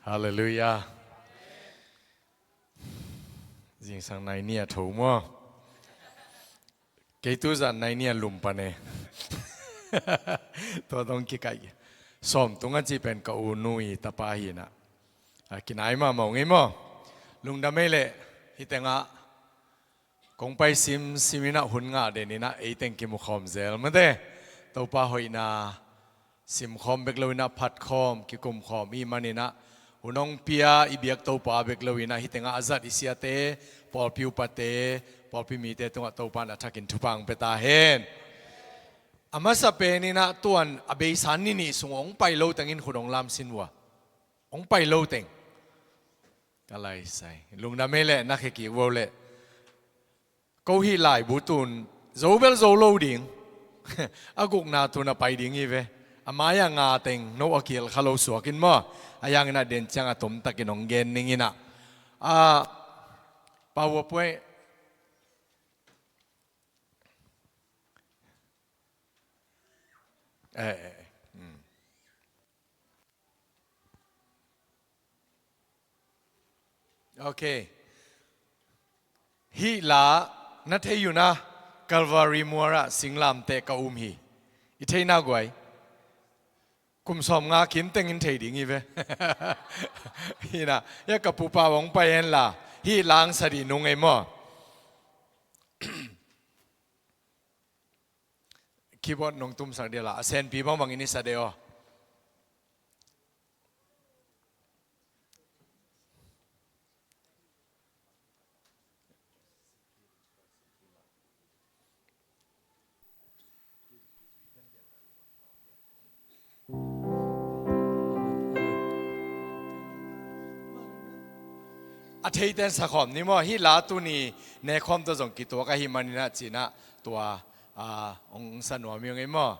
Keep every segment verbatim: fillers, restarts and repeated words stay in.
Halleluiah. Zingsang nai nih a tho maw? Kei tu zan nai nih a lum pan e. Tua dong kikaih. Sawm tung a ci pen ka u nu i tapa hi na. A kinai mahmah ung ei maw? Lungdam ei leh hih tengah kong pai simsim in ah hun ngah den in ah ei teng kimu khawm zel mate. Topa hoihna simkhawm bek lo in ah phatkhawm kikumkhawm i hih man in ah hun hong pia i biak Topa bek lo in ah hih tengah a zat i siate, pawlpi upate, pawlpi mite tungah Topa in a thakin thupha hong pia ta hen. A masa pen in ah tuan a beisa ni nih sung hong pai lo teng in khut hong lamsin uh a, hong pai lo teng. Ka laisai. Lungdam ei leh na khe kik uh leh. Ko hih laibu tun zo bel zo lo ding. A gukna tun a pai ding hi ve. A mai-ah nga teng no a kihel kha lo suak in maw? A yangin ah den ciang a tomtakin hong gen ning in ah. A, PowerPoint. Eh, eh, eh. Hmm. Ok. Hih la na thei uh na, Calvary mual ah singlamteh ka um hi. I thei na guai. Kum sawm nga kim teng in thei ding hi ve. Hi na, hia ka pupa hong pai hen la. Hih la hong sa dih nung ei maw? Keyboard nong tumsak dia la, a senpi bangbang in i sa de aw. A theiten sa khawm ni maw, hih la tuni ne khawm tawh zong kituak ahih manin ah ci-in ah tua, a, hong sa nuam hi ung ei maw.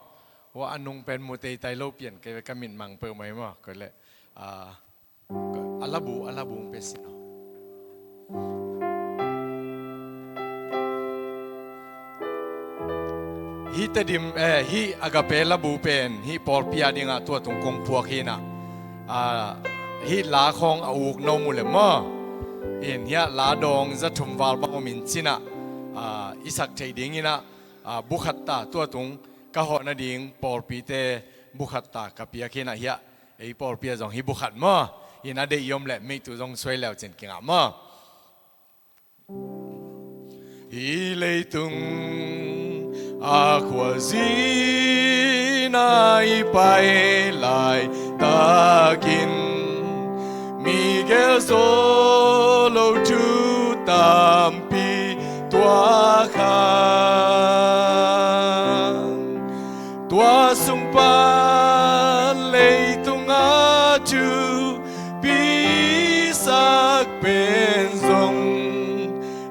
Hua a nung pen mu teitai lo pian kei ve, ka mit mang peuhmah ei maw. Koih leh, a, a labu, a labu hong pia sin aw. Hih Tedim, eh, hih Agape labu pen hih pawlpi a dingah tua tung kong phuak hi na. Ah, hih la khawng a uk no mu le maw? In hiah la dawng za thum val bang om in ci-in ah, ah, i sak theih ding in ah, ah, bu khat ta tua tung ka hawh nading pawlpite bu khat ta ka piak hi na hiah. Ei pawlpi ah zong hih bu khat maw? In a deih i om leh meitu zong suai leu cin kingah maw? Hih leitung a khuazin a i pai laitakin mi gelzaw lo thu tampi tuak kha. Tua sung pan leitung a thupisak pen zong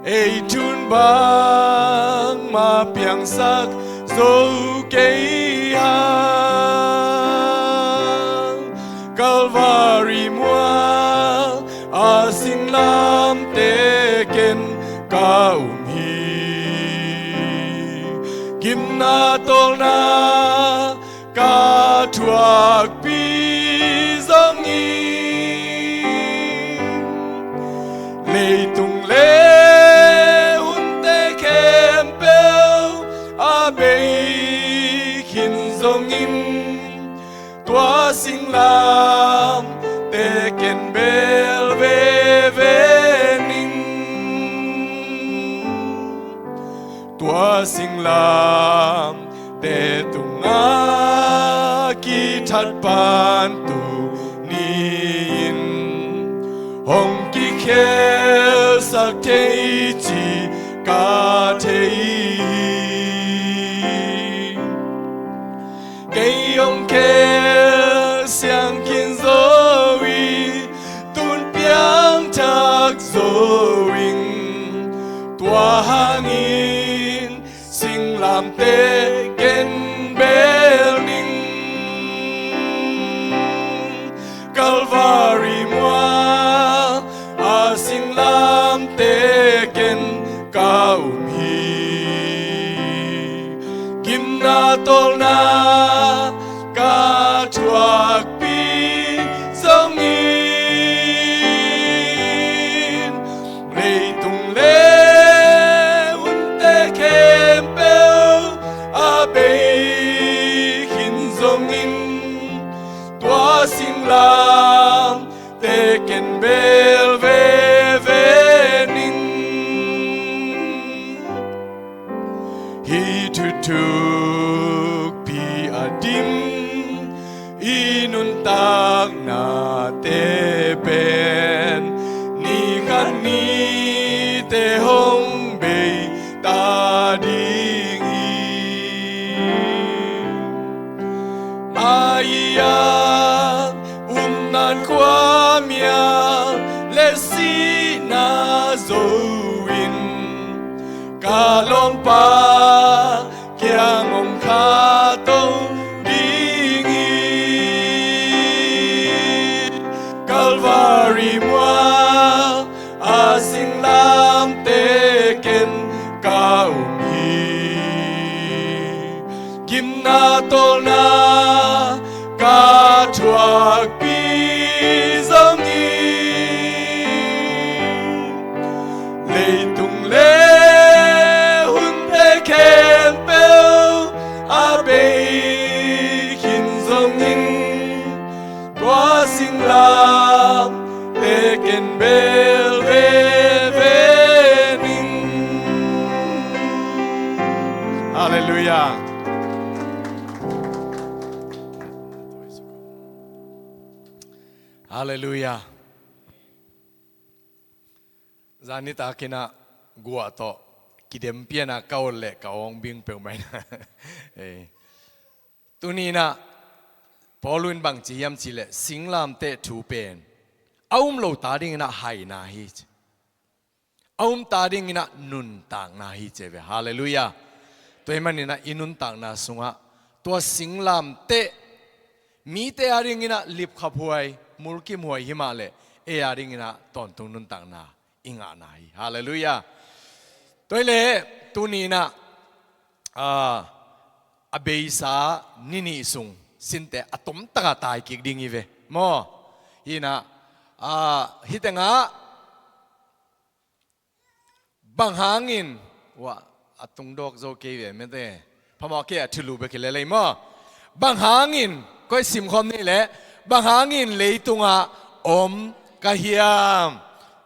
ei thu-in bangmah piangsak zo kei hang. Calvary mual a singlamteh ken ka um hi. Gimna tawlna ka thuakpi zongin, leitung le hunte khempeuh a bei khin zongin, tua singlamteh ken bel veve ning. Tua singlamteh tungah kithat pan tuni-in hong kikhelsak thei cih ka thei hi. Kei hong khelsiang khin zo hi, tu-in piangthak zo ing. Tua hangin singlamteh ken bel ning. Calvary mual a singlamteh ken ka um hi. Gimna tawlna ka thuakpi zongin, Piang umnan khuamial le sihna zo in ka lawmpa kiang hong khat ding hi. Kalvari mual a singlamteh ken ka um hi. Gimna tawlna ka thuakpi zongin, leitung le hunte khempeuh a bei khin zongin, tua singlamteh ken bel veve ning. Halleluiah. Halleluiah. Zan nitak in ah guah tawh kidem pian a ka ot leh ka awng bing peuhmah in ah. Ei. Tuni in ah Paul in bangci hiam cih leh singlamteh thu pen a um lote ading in ah haina hi ci. A umte ading in ah nuntakna hi ci ve. Halleluiah. Tua ahih manin ah i nuntakna sungah tua singlamteh mite ading in ah lipkhaphuai, mulkimhuai hi mah leh ei ading in ah tawntung nuntakna i ngahna hi. Halleluiah. Tua hi leh tuni in ah, ah, a beisa ni nih sung sinte a tomtak a tai kik ding hi ve maw? Hi in ah, ah, hih tengah bang hangin, wah, a tungdawk zo kei ve mete. Phamawh kei a thulu bek hi lel ei maw? Bang hangin, koi simkhawm ni leh, bang hangin leitungah om ka hiam?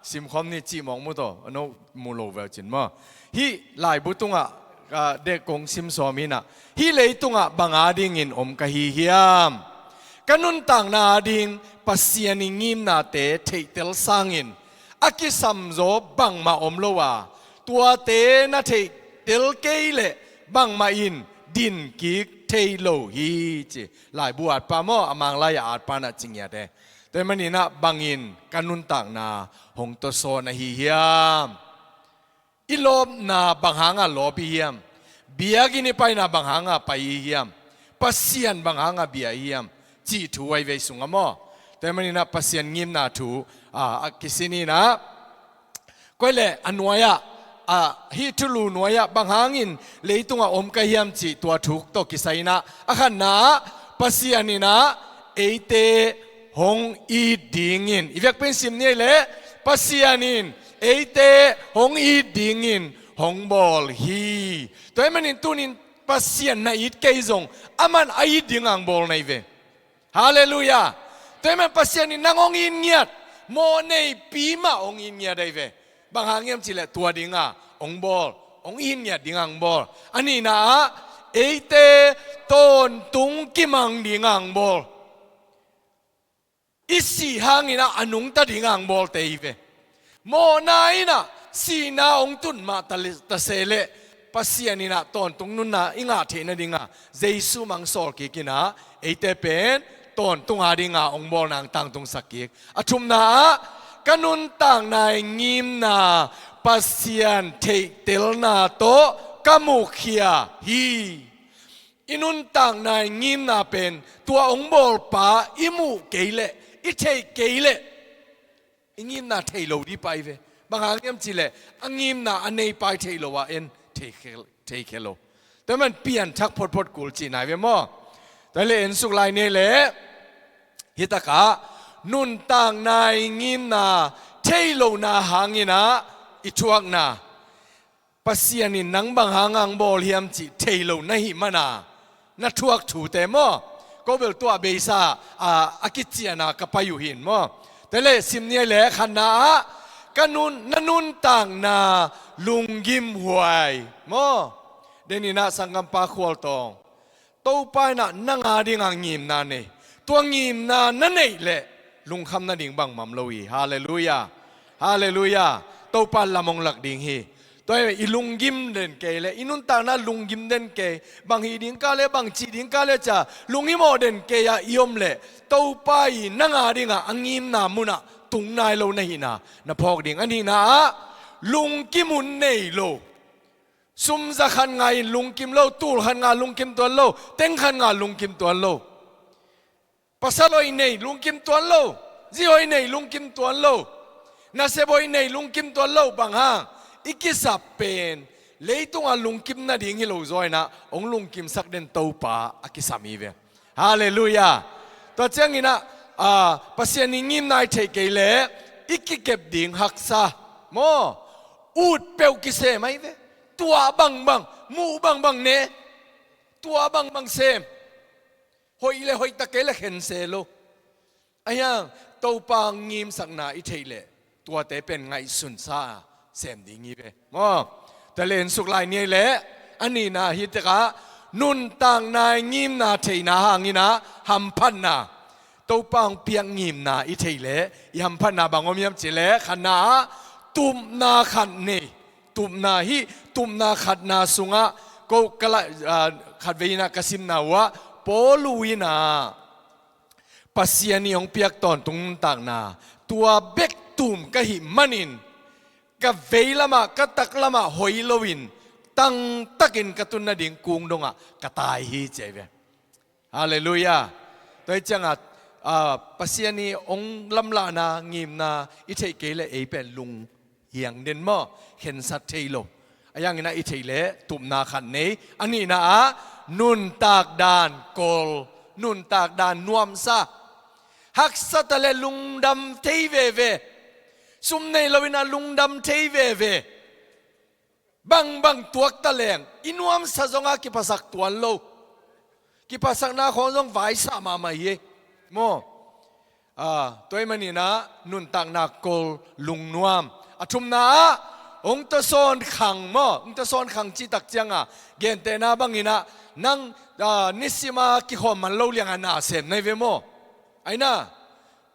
Simkhawm ni, cih mawk mu tawh, a no mu lo ve cin maw? Hih laibu tungah, ah, dek kong sim sawm hi in ah, hih leitungah bang adingin om ka hi hiam? Ka nuntakna ading Pasian i ngimnate theihtel sangin a kisamzaw bangmah om lo a, tuate na theihtel kei leh bangmah in din kik thei lo hi ci. Laibu atpa maw, a Manglai a atpa in ah ci ngiat e. Tua ahih manin ah bangin ka nuntakna hong tawsawn ahi hiam? I lawpna bang hanga lawp i hiam? Biakinn i paina bang hanga pai i hiam? Pasian bang hanga bia i hiam? Cih thu ahi ve sungah maw? Tua ahih manin ah Pasian ngimna thu, a, a kisin in ah, koi leh a nuai-ah, a, hih thulu nuai-ah bang hangin leitungah om ka hiam cih tua thu tawh kisai in ah, a khatna ah Pasian in ah eite hong it dingin, i vekpi in sim ni ei leh, Pasian in eite hong it dingin hong bawl hi. Tua ahih manin tuni in Pasian na it kei zong aman a it ding hong bawl na hi ve. Halleluiah. Tua ahih manin Pasian in nang hong it ngiat, mawh neipi mah hong it ngiat ahi ve. Bang hang hiam cih leh tua dinga hong bawl, hong it ngiat dinga hong bawl. A nihna ah eite tawntung kimang dinga hong bawl. I sih hangin ah a nungta dinga hong bawlte hi ve. Mawhna in ah sihna hong tun mah ta le, ta se leh Pasian in ah tawntung nunna i ngah theih nadinga Jesu mah hong sawl kik in ah eite pen tawntung a dinga hong bawlna hong tangtungsak kik. A thumna ah ka nuntakna i ngimna Pasian theihtelna tawh ka mukhia hi. I nuntakna i ngimna pen tua hong bawlpa i muh kei leh, i theih kei leh i ngimna thei lo ding pah hi ve. Bang hang hiam cih leh a ngimna a neipa i theih loh a en thei khia, thei khia lo. Tua ahih manin pianthak photphot kul cihna hi ve maw? Tua hi leh en suk lai ni ei leh, hih takah nuntakna i ngimna thei lohna hangin ah i thuakna, Pasian in nang bang hanga hong bawl hiam cih thei lo na hih manin na thuak thute maw? Ko bel tua beisa, a, a kician a ka pai uh hi maw? Tua hi leh sim ni ei leh, khatna ah ka nun, na nuntakna lunggimhuai maw? Den in ah sanggampa Khual Tawng, Topa in ah nang a dinga ngimna nei. Tua ngimna na neih leh lungkham nading bangmah om lo hi. Halleluiah. Halleluiah. Topa lam hong lak ding hi. Tua hi i lunggim den kei le, i nuntakna lunggim den kei, bang hih ding ka le, bang cih ding ka le ci-a lunghimawh den kei-a i om leh, Topa i nang a dingah a ngimna munah tung nai lo na hihna na phawk ding. A nihna ah, lungkim hun nei lo. Sum za khat ngah in lungkim lo, tul khat ngah lungkim tuan lo, teng khat ngah lungkim tuan lo. Pasal hoih nei lungkim tuan lo, zi hoih nei lungkim tuan lo, nasep hoih nei lungkim tuan lo, bang hang? I kisap pen leitungah lungkim nading hi lo zaw inah, hong lungkimsak den Topa a kisam hi ve. Halleluiah. Tua cianginah, a, Pasian i ngimna i theih kei leh i kikep ding haksa maw, ut peuh kisem ahi ve. Tuah bangbang, muh bangbang ne, tuah bangbang sem. Hoih le hoih tak kei le khen se lo. Ahi hang, Topa ngimsakna i theih leh tuate pen ngaihsunsa sem ding hi ve maw? Tua le en suk lai ni ei leh, a nihna hi tekah, nuntakna i ngimna theihna hanginah hamphatna, Topa hong piak ngimna i theih leh i hamphatna bang om hiam cih leh, khatna ah tupna khat nei. Tupna hih, tupna khatna sungah ko ka la, ah, khatvei inah ka simna uh ah, Paul uh inah Pasian i hong piak tawntung nuntakna, tua bek tum ka hih manin, ka veilamah, ka taklamah hoih loin, tangtakin ka tun nading kung dongah ka tai hi ci ahi ve. Halleluiah. Tua hi ciangah, ah, Pasian i hong lamlahna, ngimna i theih kei leh ei pen lung hiang den maw, khensat thei lo. A hianginah i theih leh tupna khat nei. A nihna ah nuntak dan kol, nuntak dan nuamsa. Haksat a le lungdam thei veve. Sum nei loinah lungdam thei veve. Bangbang tuak taleng i nuamsa zongah kiphasak tuan lo. Kiphasakna khawng zong vaisa mahmah hi ei maw? Ah, tua hi maninah nuntakna kol, lungnuam. A thumna ah hong tawsawn khang maw? Hong tawsawn khang cihtak ciangah, gentehna banginah nang, ah, nisima kikhawm man lo liangah na sem na hi ve maw? Aina,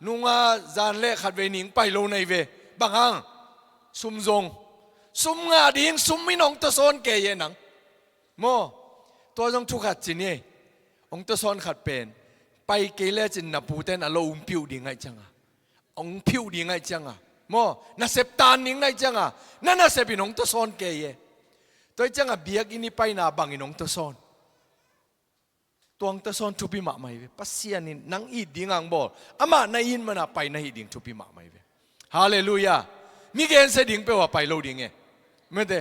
nunga zan le khatvei ning pai lo na hi ve. Bang hang? Sum zong. Sum ngah ding, sum in hong tawsawn kei e nang. Maw? Tua zong thu khat ci ni ei. Hong tawsawn khat pen, pai kei lecin na pute in a lo umpih uh ding aih cianga, hong phih uh ding aih cianga, maw? Nasep tan ding na aih cianga, na nasep in hong tawsawn kei e. Tua aih cianga biakinn i paina bangin hong tawsawn? Tua hong tawsawn thupi mahmah hi ve. Pasian in nang it ding hong bawl, amah na it mana pai na hih ding thupi mahmah hi ve. Halleluiah. Mi gensia ding peuh a pai lo ding e. Mete.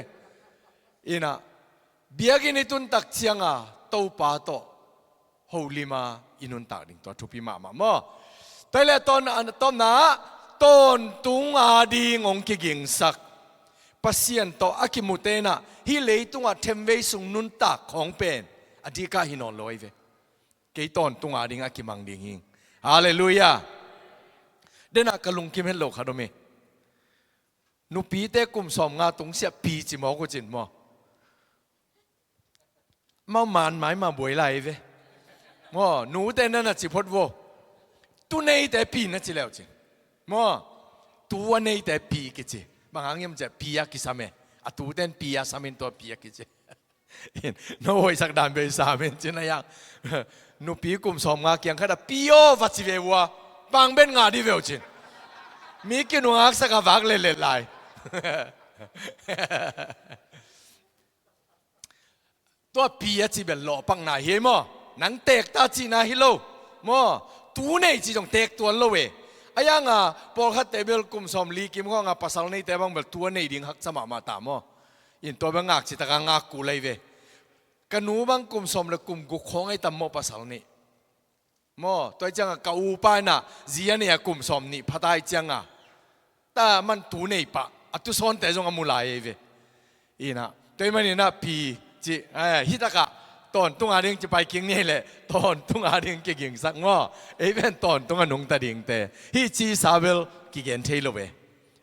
Ina, biakinn i tuntak cianga Topa tawh holima i nuntak ding tua thupi mahmah maw? Tua hi leh tawn, a tawpna ah, tawntung ading hong kigingsak Pasian tawh a kimutenah hih leitungah themvei sung nuntak khawng pen a dihkah hi nawn lo ahi ve. Kei tawntung ading a kimang ding hing. Halleluiah. Denah ka lungkim het lo khat om hi. Nupite kum sawmnga tungsiah pi ci mawk uh cin maw? Mau man mai ma buai lai ve. Maw, nute na na ci phot vo. Tu neite pi na ci leu cin. Maw, tu a neite pi kici. Bang hang hiam ciah pi a kisam e. A tuten pi a sam in tua pi a kici. No hoihsak dan bei sam in cin a yang. Nupi kum sawmnga kiang khat a pi aw va ci ve ua. Pang ben nga di veu cin. Mi kinungaksak a vak letlet lai. Tua pi a ci bel lawhpakna hi ei maw? Nang teek ta cihna hi lo. Maw? Tu nei ci zong teek tuan lo e. A yanga pawlkhatte bel kum sawmli kim khawng a pasal neite bang bel tu a nei ding haksa mahmah ta maw? In tua bel ngak citaka ngak kul ahi ve. Ka nu bang kum sawm le kum guk khawng ahi tam maw pasal nih. Maw, tua aih cianga ka upa inah zi a nei a kum sawmnih pha ta aih cianga, ta man tu nei pah, a tusawnte zong a mu lai ahi ve. Inah, tua aih maninah pi ci, eh, hih takah tawntung ading ci pai kik ni aih leh, tawntung ading kigingsak maw? Ei pen tawntung a nungta dingte. Hih ci sa bel kigen thei lo ve.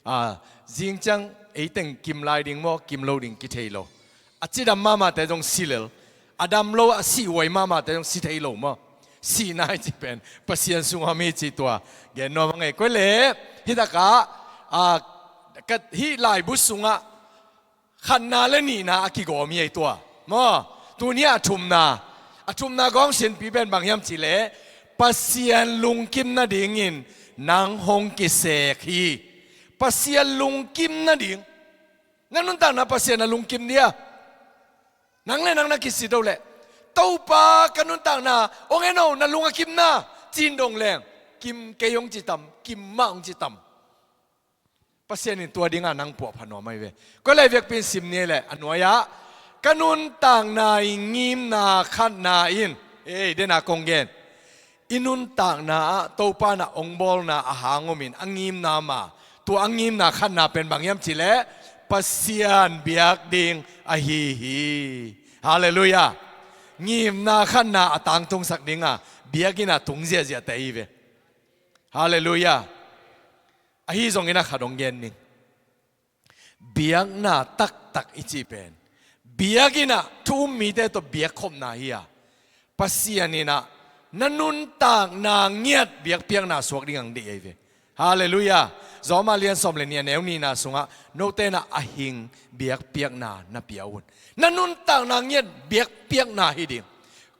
Ah, zing ciang ei teng kim lai ding maw, kim lo ding kithei lo. A cidam mahmahte zong si lel. A dam lo a sihhuai mahmahte zong si thei lo maw? Sihna i cih pen Pasian sungah mi cih tua gen nuam a ngei. Koi leh, hih takah, ah, ka, hih laibu sungah Khatna le nihna a kigawm hi ei tua. Maw, tuni a thumna, a thumna gawng sinpi pen bang hiam cih leh, Pasian lungkim nadingin nang hong kisek hi. Pasian lungkim nading. Na nuntakna Pasian a lungkim dia. Nang le nang na kisit lo leh, Topa ka nuntakna hong en o, na lung a kim na, ci-in dong leng, kim kei hong ci tam, kim mah hong ci tam. Pasian in tua dingah nang puahpha nuam ahi ve. Koi lai vekpi in sim ni leh, a nuai-ah, ka nuntakna i ngimna khatna in, ei, dena kong gen, i nuntakna ah Topa na hong bawlna a hang om in a ngimna mah, tua a ngimna khatna pen bang hiam cih leh, Pasian biak ding ahi hi. Halleluiah. Ngimna khatna a tangtungsak dingah biakinn ah tung ziahziahte ahi ve. Halleluiah. Ahi zongin a khat hong gen ning. Biakna taktak i cih pen, biakinn ah thu um mite tawh biakkhopna hi a, Pasian in ah na nuntakna ngiat biakpiakna suak ding hong deih ahi ve. Halleluiah. Rom a lian sawm le nih a neu nihna sungah, note in ah a hing biakpiakna na pia un. Na nuntakna ngiat biakpiakna hi ding.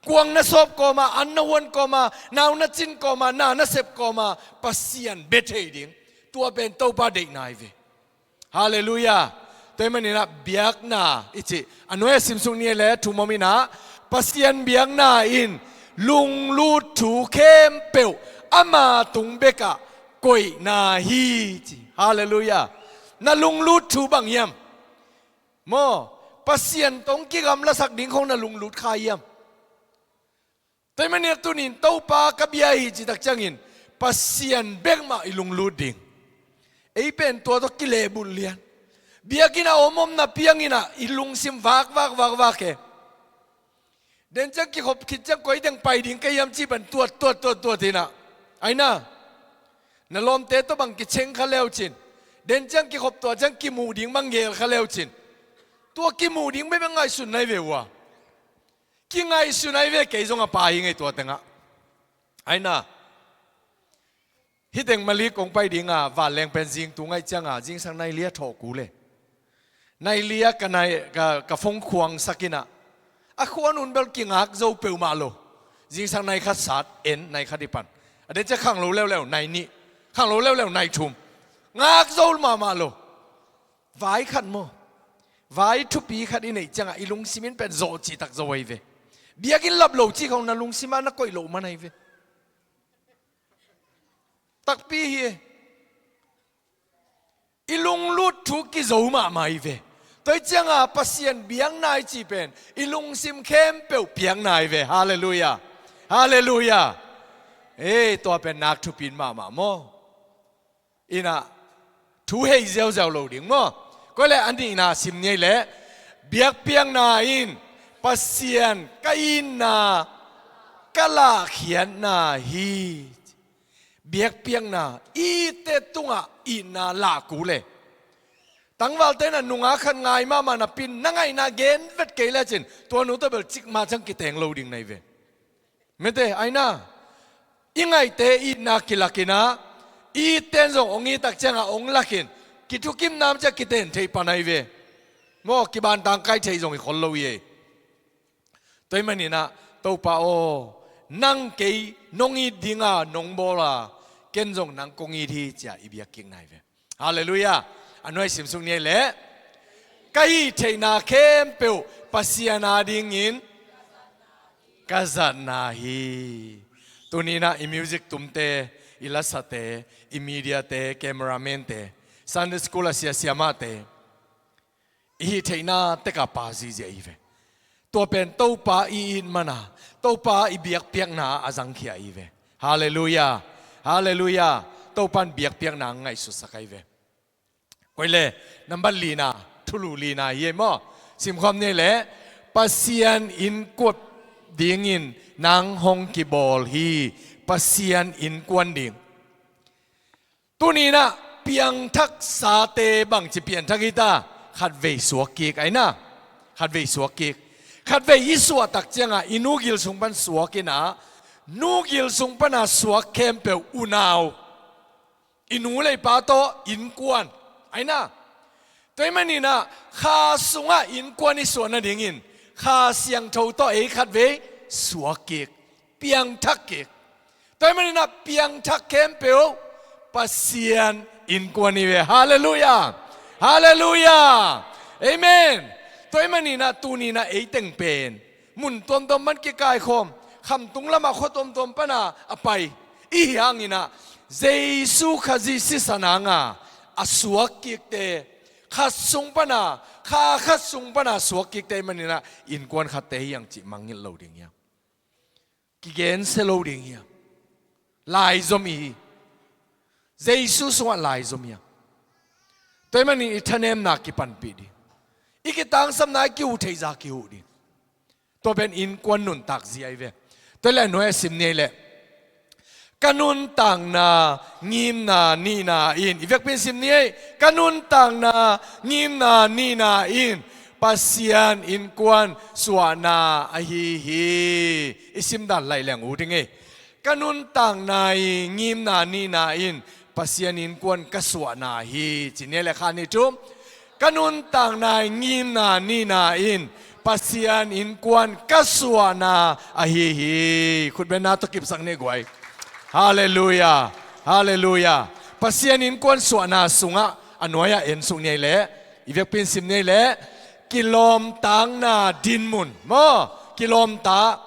Kuang na sawp kawma, an na huan kawma, nau na cin kawma, na na sep kawma, Pasian bia thei ding. Tua pen Topa deihna ahi ve. Halleluiah. Tua ahih manin ah biakna i cih, a nuai a simsuk ni leh thum om in ah, Pasian biakna in lunglut thu khempeuh ama tung bekah koihna hi ci. Halleluiah. Na lunglut thu bang hiam? Maw, Pasian tawh hong kigamlasak ding khong na lunglut kha hiam? Tua ahih manin ah tuni in Topa ka bia hi cih tak ciangin, Pasian bek mah i lunglut ding. Ei pen tua tawh kilehbulh lian. Biakinn ah om om napi hangin ah i lungsim vak vak vak vak e. Den ciang kikhop khit ciang koi teng pai ding ka hiam cih pen tuat tuat tuat tuat in ah. Aina. Na lawmte tawh bang kicheng kha le uh cin. Den ciang kikhop tua ciang kimuh ding bang gel kha le uh cin. Tua kimuh ding bek bang ngaihsun na hi ve uh a. Kingaihsun ahi ve, kei zong a pa hi ngei tua tengah. Aina. Hih teng Malay kong pai dinga, vanleng pen zingtung ahih cianga, zingsang nai li a thawh kul e. Nai li a ka nai, ka, ka phone khuangsak in ah. A khuan un bel kingak zo peuhmah lo. Zingsang nai khat sat, en, nai khat i pan. A den ciang khanglo leuleu, nai nih. Khanglo leuleu, nai thum. Ngak zo mahmah lo. Vai khat maw? Vai thupi khat i neih ciangah i lungsim in pen zawh cihtak zo ahi ve. Biakinn lap lo cih khong na lungsim ah na koih loh man ahi ve. Takpi hi e. I lunglut thu kizo mahmah ahi ve. Tua ahih ciangah Pasian biakna i cih pen i lungsim khempeuh piakna ahi ve. Halleluiah. Halleluiah. Ei, tua pen nak thupi in mahmah maw? In ah thu hei ziauziau lo ding maw? Koi leh a nihna sim ni leh, biakpiakna in Pasian ka itna ka lahkhiatna hi. Biakpiakna, i itte tungah itna lah kul e. Tangvalte in ah nungak khat ngai mahmah napi in na ngaihna gen vet kei lecin, tua nu tawh bel cikmah ciang kiteng lo ding na hi ve. Mete, aina. I ngaihte itna kilak in ah, i itte in zong hong it tak ciangah hong lak in, kithukimna om ciang kiten theih pan ahi ve. Maw, kibantang kai theih zong hi khol lo hi ei. Tua ahih manin ah, Topa aw, nang kei nong it dinga nong bawl a, ken zong nang kong it hi ci-a i biak kikna ahi ve. Halleluiah. A nuai simsuk ni leh, ka hih theihna khempeuh Pasian adingin ka zatna hi. Tuni in ah i music tumte, i lasate, i mediate, cameramente, Sunday school a siasia mahte, i hih theihna tekah pha ziahziah ahi ve. Tua pen Topa i it mana, Topa i biakpiakna a zangkhia ahi ve. Halleluiah. Halleluiah. Topa in biakpiakna a ngaihsutsak ahi ve. Koi leh, nambat lina, thulu lina hi ei maw? Simkhawm ni leh, Pasian innkuan dingin nang hong kibawl hi. Pasian innkuan ding. Tuni in ah piangthaksate bangci piangthak hi ta, khatvei suak kik, aina. Khatvei suak kik. Khatvei i suah tak ciangah i nu gil sung pan suak in ah, nu gil sung pana suak khempeuh unau, i nu le i pa tawh innkuan, aina. Tua ahih maninah kha sungah innkuan i suah nadingin Kha Siangtho tawh ei khatvei suak kik, piangthak kik. Tua ahih maninah piangthak khempeuh Pasian innkuan hi ve. Halleluiah. Halleluiah. Amen. Tua ahih maninah tuninah ei teng pen mun tuamtuam pan kikaikhawm, khamtung lamah khua tuamtuam pana a pai i hih hanginah Jesu Khazih sisan hanga a suak kikte, khat sung pana, kha khat sung pana suak kikte ahih maninah innkuan khatte hi hang cih mangngilh lo ding hiam? Kigensia lo ding hiam? Laizom i hi. Jesu sungah laizom hiam? Tua ahih manin i thanemna kipanpih ding, i kitangsapna, i kihuh theihza kihuh ding. Tua pen innkuan nuntak zia ahi ve. Tua leh a nuai a sim ni ei leh, ka nuntakna ngimna nihna in, i vekpi in sim ni ei, ka nuntakna ngimna nihna in Pasian innkuan suahna ahi hi. I simdan laih leng ut ing ei. Ka nuntakna i ngimna nihna in Pasian innkuan ka suahna hi. Ci ni ei leh, khat, nih, thum. Ka nuntakna i ngimna nihna in Pasian innkuan ka suahna ahi hi. Khutbetna tawh kipsak ni ei guai. Halleluiah. Halleluiah. Pasian innkuan suahna sungah a nuai-ah en suk ni ei leh, i vekpi in sim ni ei leh, kilawmtatna dinmun maw? Kilawmta.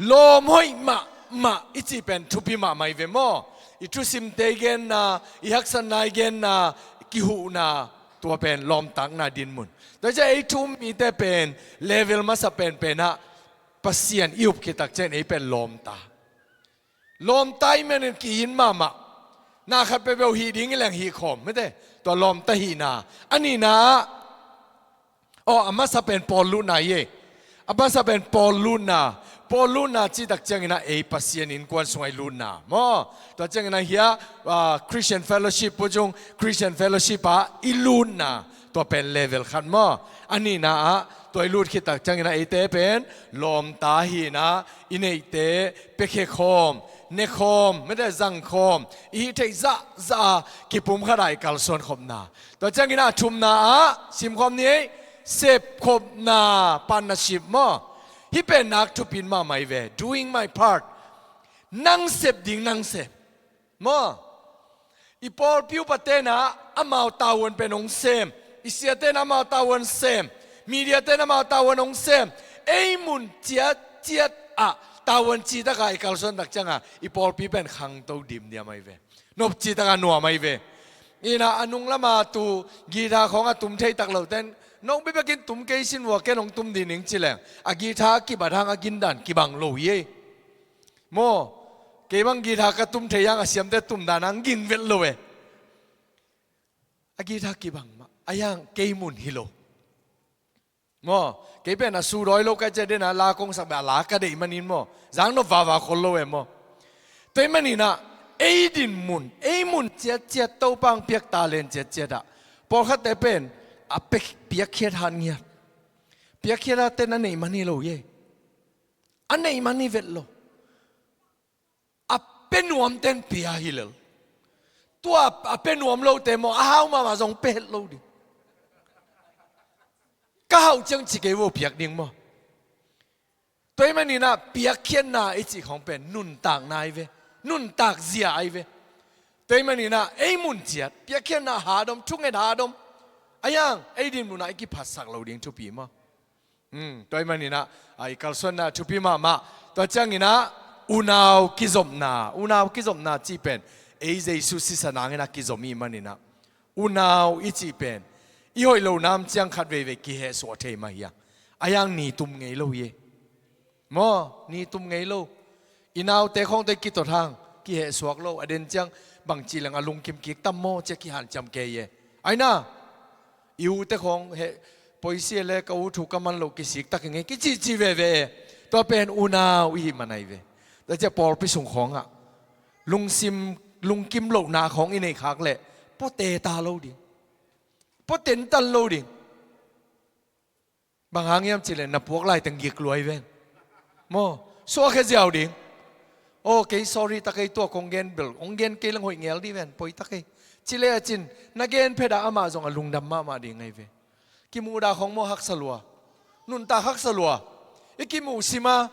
Lawm hoih mahmah i cih pen thupi mahmah hi ve maw? I thusimte i genna, i haksatna i genna, kihuhna, tua pen lawmtatna dinmun. Tua ciang ei thu um mite pen level masa penpenah Pasian i up khit tak ciangin ei pen lawmta. Lawmta i manin ki-it mahmah. Na khat peuhpeuh hih ding i leng hih khawm, mete. Tua lawmta hihna. A nihna ah, aw, a masa pen pawllutna hi ei. A masa pen pawllutna. Pawllutna cih tak cianginah ei Pasian innkuan sungah i lutna maw? Tua cianginah hiah, ah, Christian Fellowship, Pu Cung Christian Fellowship ah i lutna. Tua pen level khat maw? A nihna ah tua i lut khit tak cianginah eite pen lawmta hinah i neihte piakhia khawm, ne khawm, mete, zang khawm, i hih theih zahzah a kipumkhat ah i kalsuan khopna. Tua cianginah a thumna ah simkhawm ni ei, sepkhopna, partnership maw? Hih pen nak thupi mahmah hi ve. Doing my part. Nang sep ding nang sep maw? I pawlpi upa tenah amau tavuan pen hong sem. I sia tenah amau tavuan sem. Media tenah amau tavuan hong sem. Ei mun ciatciat ah tavuan citak a i kalsuan tak ciangah i pawlpi pen khangto dimdiam ahi ve. Nop citak a nuam ahi ve. Inah a nung lama tu guitar khawng a tum thei tak lo ten, nong bekbekin tum kei sin vua, ken hong tum dih ning ci leng, a guitar a kibat hang a gindan kibang lo hi ei. Maw, kei bang guitar ka tum thei hang a siamte tum dan hang ging vet lo e. A guitar kibang mah, a yang kei mun hi lo. Maw, kei pen a su dawi lo ka cia dena la kong sak beh a la ka deih manin maw, zang nop vava khol lo e maw. Tua ahih maninah ei dinmun, ei mun ciatciat, Topa hong piak talent ciatciat ah pawlkhatte pen a pek, piakkhiat hat ngiat. Piakkhiat hat ten a neih man hi lo hi ei. A neih man hi vet lo. A pia nuamten pia hi lel. Tua a pia nuam lote maw, a hau mahmah zong pia het lo ding. Ka hauh ciang ci kei vo, piak ding maw? Tua ahih maninah piakkhiatna i cih khawng pen nuntakna ahi ve. Nuntak zia ahi ve. Tua ahih maninah ei mun ciat piakkhiatna hat om, thunget hat om. A yang ei dinmunah i kiphatsak lo ding thupi maw? Hmm, tua ahih maninah, a, i kalsuanna thupi mahmah. Tua cianginah unau kizopna, unau kizopna cih pen ei Jesu sisan hanginah kizom i hih maninah, unau i cih pen i hoih lo nam ciang khat veivei kihehsuah thei mah hi a, a yang ni tum ngei lo hi ei. Maw, ni tum ngei lo. I naute khawngte kitot hang kihehsuak lo, a den ciang bangci leng a lungkim kik tam maw cia kihanciam kei e. Aina, i ute khawng heh, poisi e le ka u thu ka man loh kisik tak ing e, kicihcih veve e. Tua pen unau i hih man ahi ve. Tua cia pawlpi sung khawngah lungsim, lungkim lohna khawng i neih khak leh pua teta lo ding. Pua tentan lo ding. Bang hang hiam cih leh na puak laiteng gik luai ven. Maw, suakkhia ziau ding. Aw, kei sorry ta kei, tua kong gen bel, kong gen kei leng hoih ngel dih ven, poi ta kei, Ci le a cin, na gen phet ah amah zong a lungdam mahmah ding ahi ve. Kimuh dah khong maw haksa lua. Nuntak haksa lua. I kimuh sim a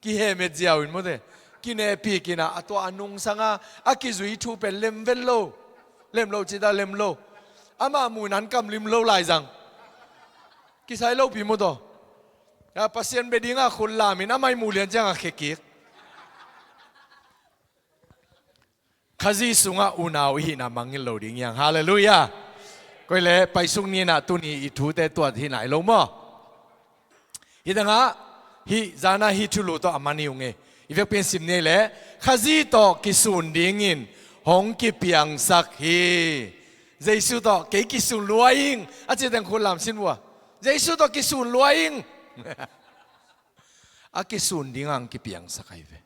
kihemet ziau in maw te. Kinehpih khin a, a tua a nungsang a, a kizui thu pen lem ven lo. Lem lo ci ta lem lo. Amah muh in an kam lim lo lai zang. Kisai lo pi maw taw. A Pasian bia ding a khut lam in amah i muh lian ciang a khekik. Khazih sungah unau i hihna mangngilh lo ding hi hang. Halleluiah. Koi le paisuk ni-in ah tuni i thute tuat hi nai lo maw? Hi tangah hih zan ah hih thulu tawh a man hi ung e. I vekpi-in sim ni ei le, Khazih tawh kisun dingin hong kipiangsak hi. Jesu tawh kei kisun lua ing a ci teng khut lam sin vua. Jesu tawh kisun lua ing. A kisun dingah hong kipiangsak ahi ve.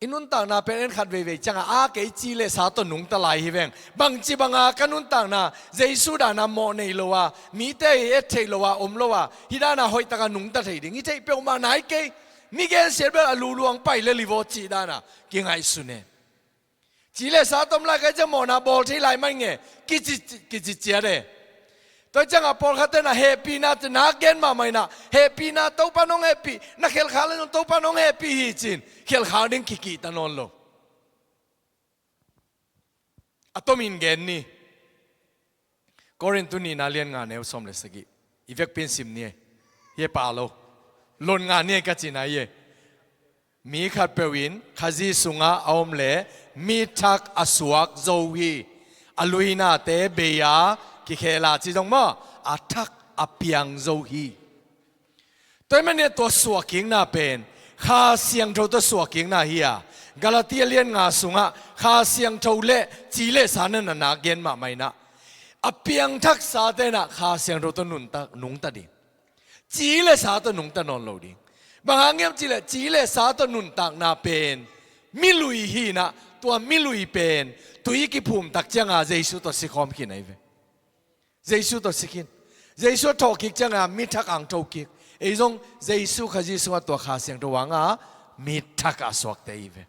I nuntakna pen en khat veivei ciangah a kei ci le sa tawh nungta lai hi veng. Bangci banga ka nuntakna Jesu dana mawh nei lo a, mite i et theih lo a, om lo a, hih dana hoih taka nungta thei ding hi theih peuhmah nai kei. Mi gensiat bel a luluang pai le livawh cih dana kingaihsun e. Ci le sa tom lai kai ciang mawhna bawl thei lai mai nge. Kici, kici ciat e. Tua ciangah pawlkhat tenah hehpihna te nak gen mahmah inah, hehpihna Topa nong hehpih, na khelkhak le nong Topa nong hehpih hi cin khelkhak ding kikihta nawn lo. A tomin gen ni. Korin tu nihna lian nga neu sawm le sagih. I vekpi-in sim ni e. Hia pa lo. Lon nga ni e ka cina hi e. Mi khatpeuh in Khazih sungah a om le mi thak a suak zo hi. A luinate bei-a kikhela ci zong maw, a thak a piang zo hi. Tua ahih manin tua suakkikna pen Kha Siangtho tawh suakkikna hi a, Galati a lian nga sungah Kha Siangtho le ci le sa na na gen mahmah inah, a piangthaksa tenah Kha Siangtho tawh nungta, nungta ding. Ci le sa tawh nungta nawn lo ding. Bang hang hiam cih leh ci le sa tawh nuntakna pen milui hi inah, tua milui pen tui kiphum tak cianga Jesu tawh sikhawm khin ahi ve. Jesu tawh si khin. Jesu a thawhkik cianga mi thak ang thokik. Ei zong Jesu Khazih sungah tua Kha Siangtho hanga mi thak a suakte ahi ve.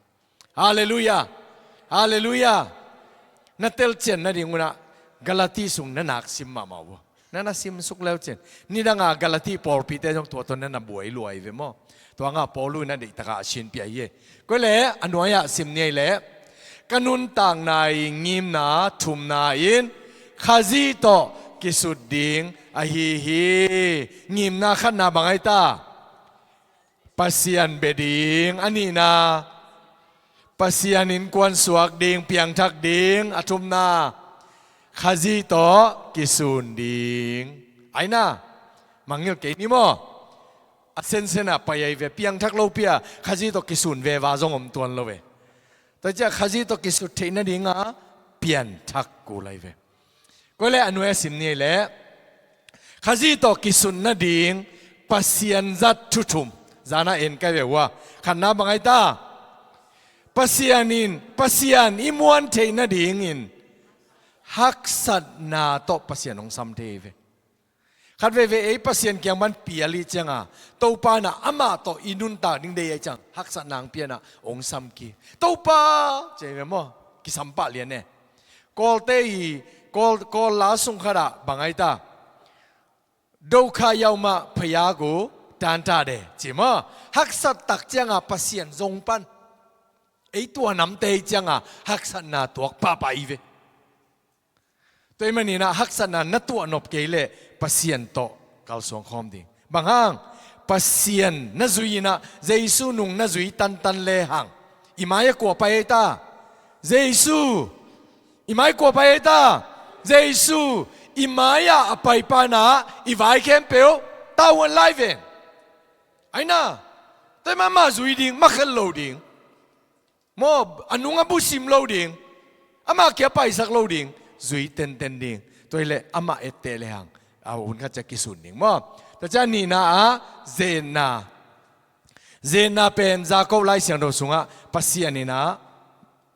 Halleluiah. Halleluiah. Na telcian nading unah Galati sung na nak sim mahmah uh. Na na simsuk leucin. Nidanga Galati pawlpite zong tua tawh na na buai luai ve maw? Tua nga Paul uh na deihtakah a sinpia hi e. Koi le a nuai-ah sim ni ei le, ka nuntakna i ngimna thumna in Khazih tawh kisut ding ahi hi. Ngimna khatna bang ahi ta? Pasian bia ding. A nihna, Pasian innkuan suak ding, piangthak ding. A thumna, Khazih tawh kisun ding. Aina, mangngilh kei ni maw? A sensen a pai ahi ve, piangthak lopi a Khazih tawh kisun veva zong om tuan lo ve. Tua ciah Khazih tawh kisut theih nadinga pianthak kul ahi ve. Koi le a nuai a sim ni ei le, Khazih tawh kisun nading Pasian zat thu thum. Zana en kai ve ua. Khatna bang ahi ta? Pasian in, Pasian i muan theih nadingin haksatna tawh Pasian hong sam thei ve. Khat veivei ei Pasian kiang pan pial i cianga Topa na amah tawh i nuntak ding dei a i ciang haksatna hong pianah hong sam ki. Topa! Ci ei ve maw? Kisam pah lian e. Kawlte i, Kawl, Kawl la sung khatah bang ahi ta? ဒုက္ခရောက်မှ ဘုရားကို တမ်းတတယ် ci maw? Haksat tak cianga Pasian zong pan. Ei tua namte i cianga haksatna tuak pahpah i ve. Tua ahih maninah haksatna na tuahnop kei leh Pasian tawh kalsuang khawm ding. Bang hang? Pasian na zui inah Jesu nung na zui tantan lehang i mai-ah kua pai ei ta? Jesu. I mai kua pai ei ta? Jesu. I mai-ah a pai panah i vai khempeuh tahuan lai ven. Aina. Tua ahih manin amah zui ding, makhat lo ding. Maw, a nung a busim lo ding. Amah kia paisak lo ding. Zui tenten ding. Tua hileh amah etteh lehang a hun khat ciah kisun ding maw? Tua ciah nihna ah ze-etna. Ze-etna pen Jakob Lai Siangtho sungah Pasian inah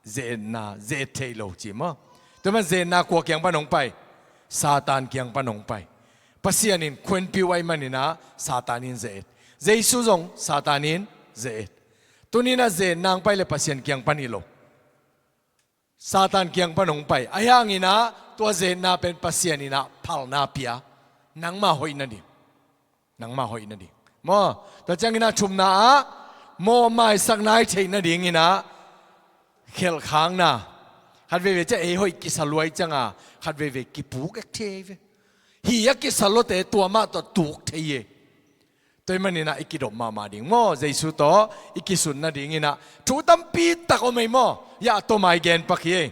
ze-etna, ze-et theih lo ci maw? Tua man ze-etna kua kiang pan hong pai? Satan kiang pan hong pai. Pasian in khuenpi uh ahih maninah Satan in ze-et. Jesu zong Satan in ze-et. Tuninah ze-etna hong pai le Pasian kiang pan hi lo. Satan kiang pan hong pai. Ahi hangin ah tua zetna pen Pasian in ah phalna pia. Nangmah hoih nading. Nangmah hoih nading. Maw, tua ciangin ah thumna ah mawhmaisak nai theih nadingin ah khelhkhakna. Khat veivei ciah ei hoih kisa luai cianga khat veivei kipuk ek thei ve. Hih a kisa luate tua mah tawh tuk thei e. Tua ahih manin ah i kidop mahmah ding maw, Jesu tawh i kisun nadingin ah thu tampi tak om ei maw. Hiah a tawmai gen pak hi ei.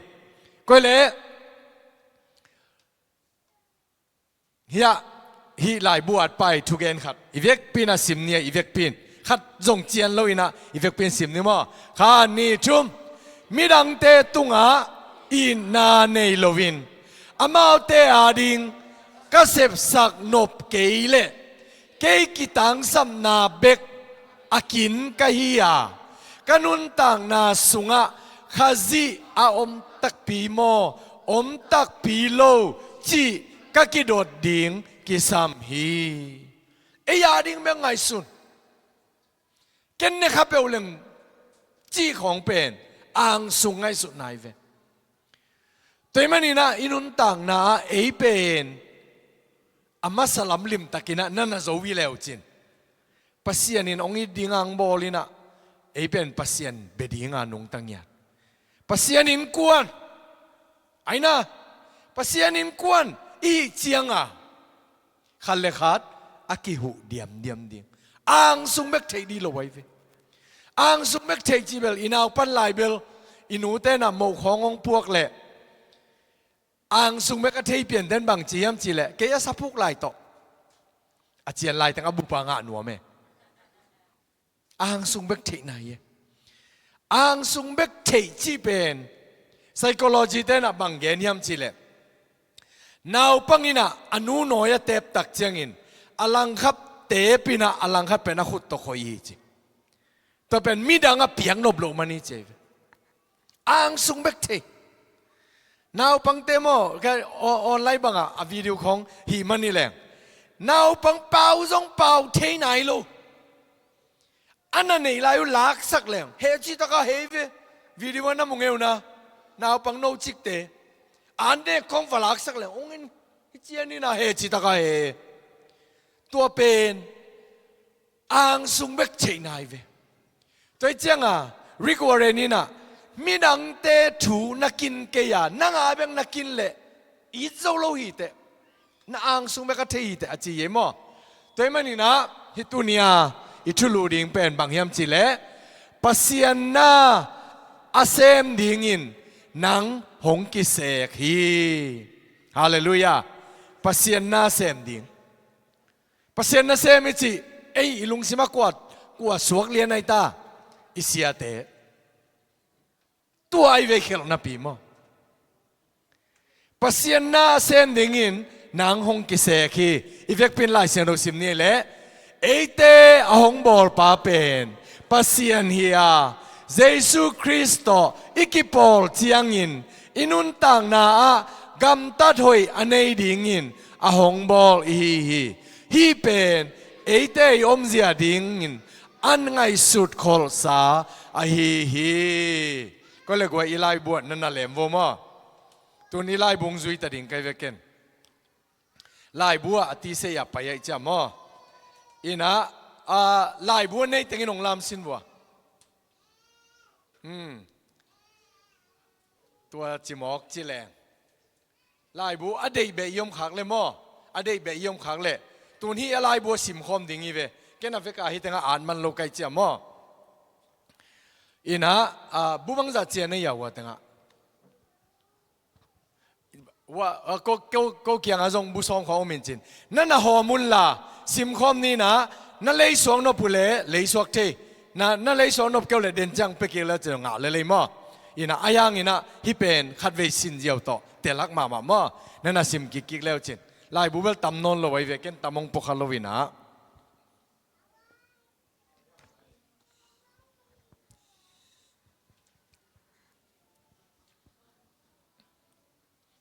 Koi leh hiah hih laibu at pai thugen khat i vekpi in ah sim ni ei, i vekpi in khat zong cian lo in ah i vekpi in sim ni maw. Khat, nih, thum. Midangte tungah itna nei loin amaute ading ka sepsak nop kei leh kei kitangsapna bek a kin ka hi a, ka nuntakna sungah Khazih a om takpi maw, om takpi lo cih ka kidot ding kisam hi. Ei ading bek ngaihsun. Ken ne kha peuh leng cih khawng pen angsung ngaihsutna hi ve. Tua ahih manin ah i nuntakna ah ei pen a masa lam limtakin ah na na zo hi leu cin, Pasian in hong it ding a hong bawl in ah ei pen Pasian bia ding a nungta ngiat. Pasian innkuan, aina, Pasian innkuan i hih cianga khat le khat a kihuh diamdiam ding. Angsung bek theih dih lo ahi ve. Angsung bek theih cih bel i naupan lai bel i nute in ah moh khawng hong puak leh angsung bek a thei pianten bang ci hiam cih leh kei a saphuk lai tawh a cian lai teng a bupa ngah nuam e. Angsung bek theihna hi e. Angsung bek theih cih pen psychology te in ah bang gen hiam cih leh naupang in ah a nu nawi a tep tak ciangin a langkhap tep in ah a langkhat pen a khut tawh khoi hi ci. Tua pen midang a piak nop loh man hi ci ahi ve. Angsung bek thei. Naupangte maw, ka o-, online bangah a video khawng hih man hi leng naupang pau zong pau thei nai lo. A na neih lai uh laksak leng heh cih taka heh ve. Video a na mu ngei uh na, naupang no cikte an nek khawng va laksak leng hong in, hih cian in ah heh cih taka heh. Tua pen angsung bek theihna hi ve. Tua hi cianga Rick Warren in ah midangte thu na kin kei a nang a bek na kin leh it zo lo hi teh. Na angsung bek a thei hi teh a ci hi maw. Tua ahih manin ah hih tuni-a i thulu ding pen bang hiam cih leh Pasian na a sem dingin nang hong kisek hi. Halleluiah. Pasian na sem ding. Pasian nasem i cih ei i lungsimah kua, kua suak lian ahi ta? I siate. Tua ahi ve khelhnapi maw. Pasian nasem dingin nang hong kisek hi. I vekpi in Lai Siangtho sim ni leh eite a hong bawlpa pen Pasian hi a, Jesu Khrist tawh i kipawl ciangin i nuntakna ah gamtat hoih a nei dingin a hong bawl i hi hi. Hih pen eite i omzia dingin an ngaihsut kholhsa ahi hi. Koi le guai i laibu ah na na lem vo maw. Tun i laibu hong zui ta ding kai ve ken. Laibu ah a tisei ah pai ahi ciah maw. Inah, a, laibu a nei tengin hong lamsin vua. Hmm. Tua cimawk ci leng. Laibu a deih beh i om khak le maw. A deih beh i om khak le. Tun hi a laibu a simkhawm ding hi ve. Ken a veka hi tengah at man lo kai ciah maw. Inah, a, bu bangzah ciah na ia ua tengah. Wa, a, ko, ko, ko kiangah zong bu sawm khawng om in cin. Na na hawm unla, simkhawm ni inah, na leisuak nop uh leh, leisuak thei. Na, na leisuak nop keu leh den ciang pia kik leh cin ngah lelei maw. Inah, a hiang inah, hih pen khatvei sin ziau tawh, telak mahmah maw. Na na sim kik kik leu cin. Laibu bel tam nawn lo ahi ve, ken tam hong pua kha lo inah.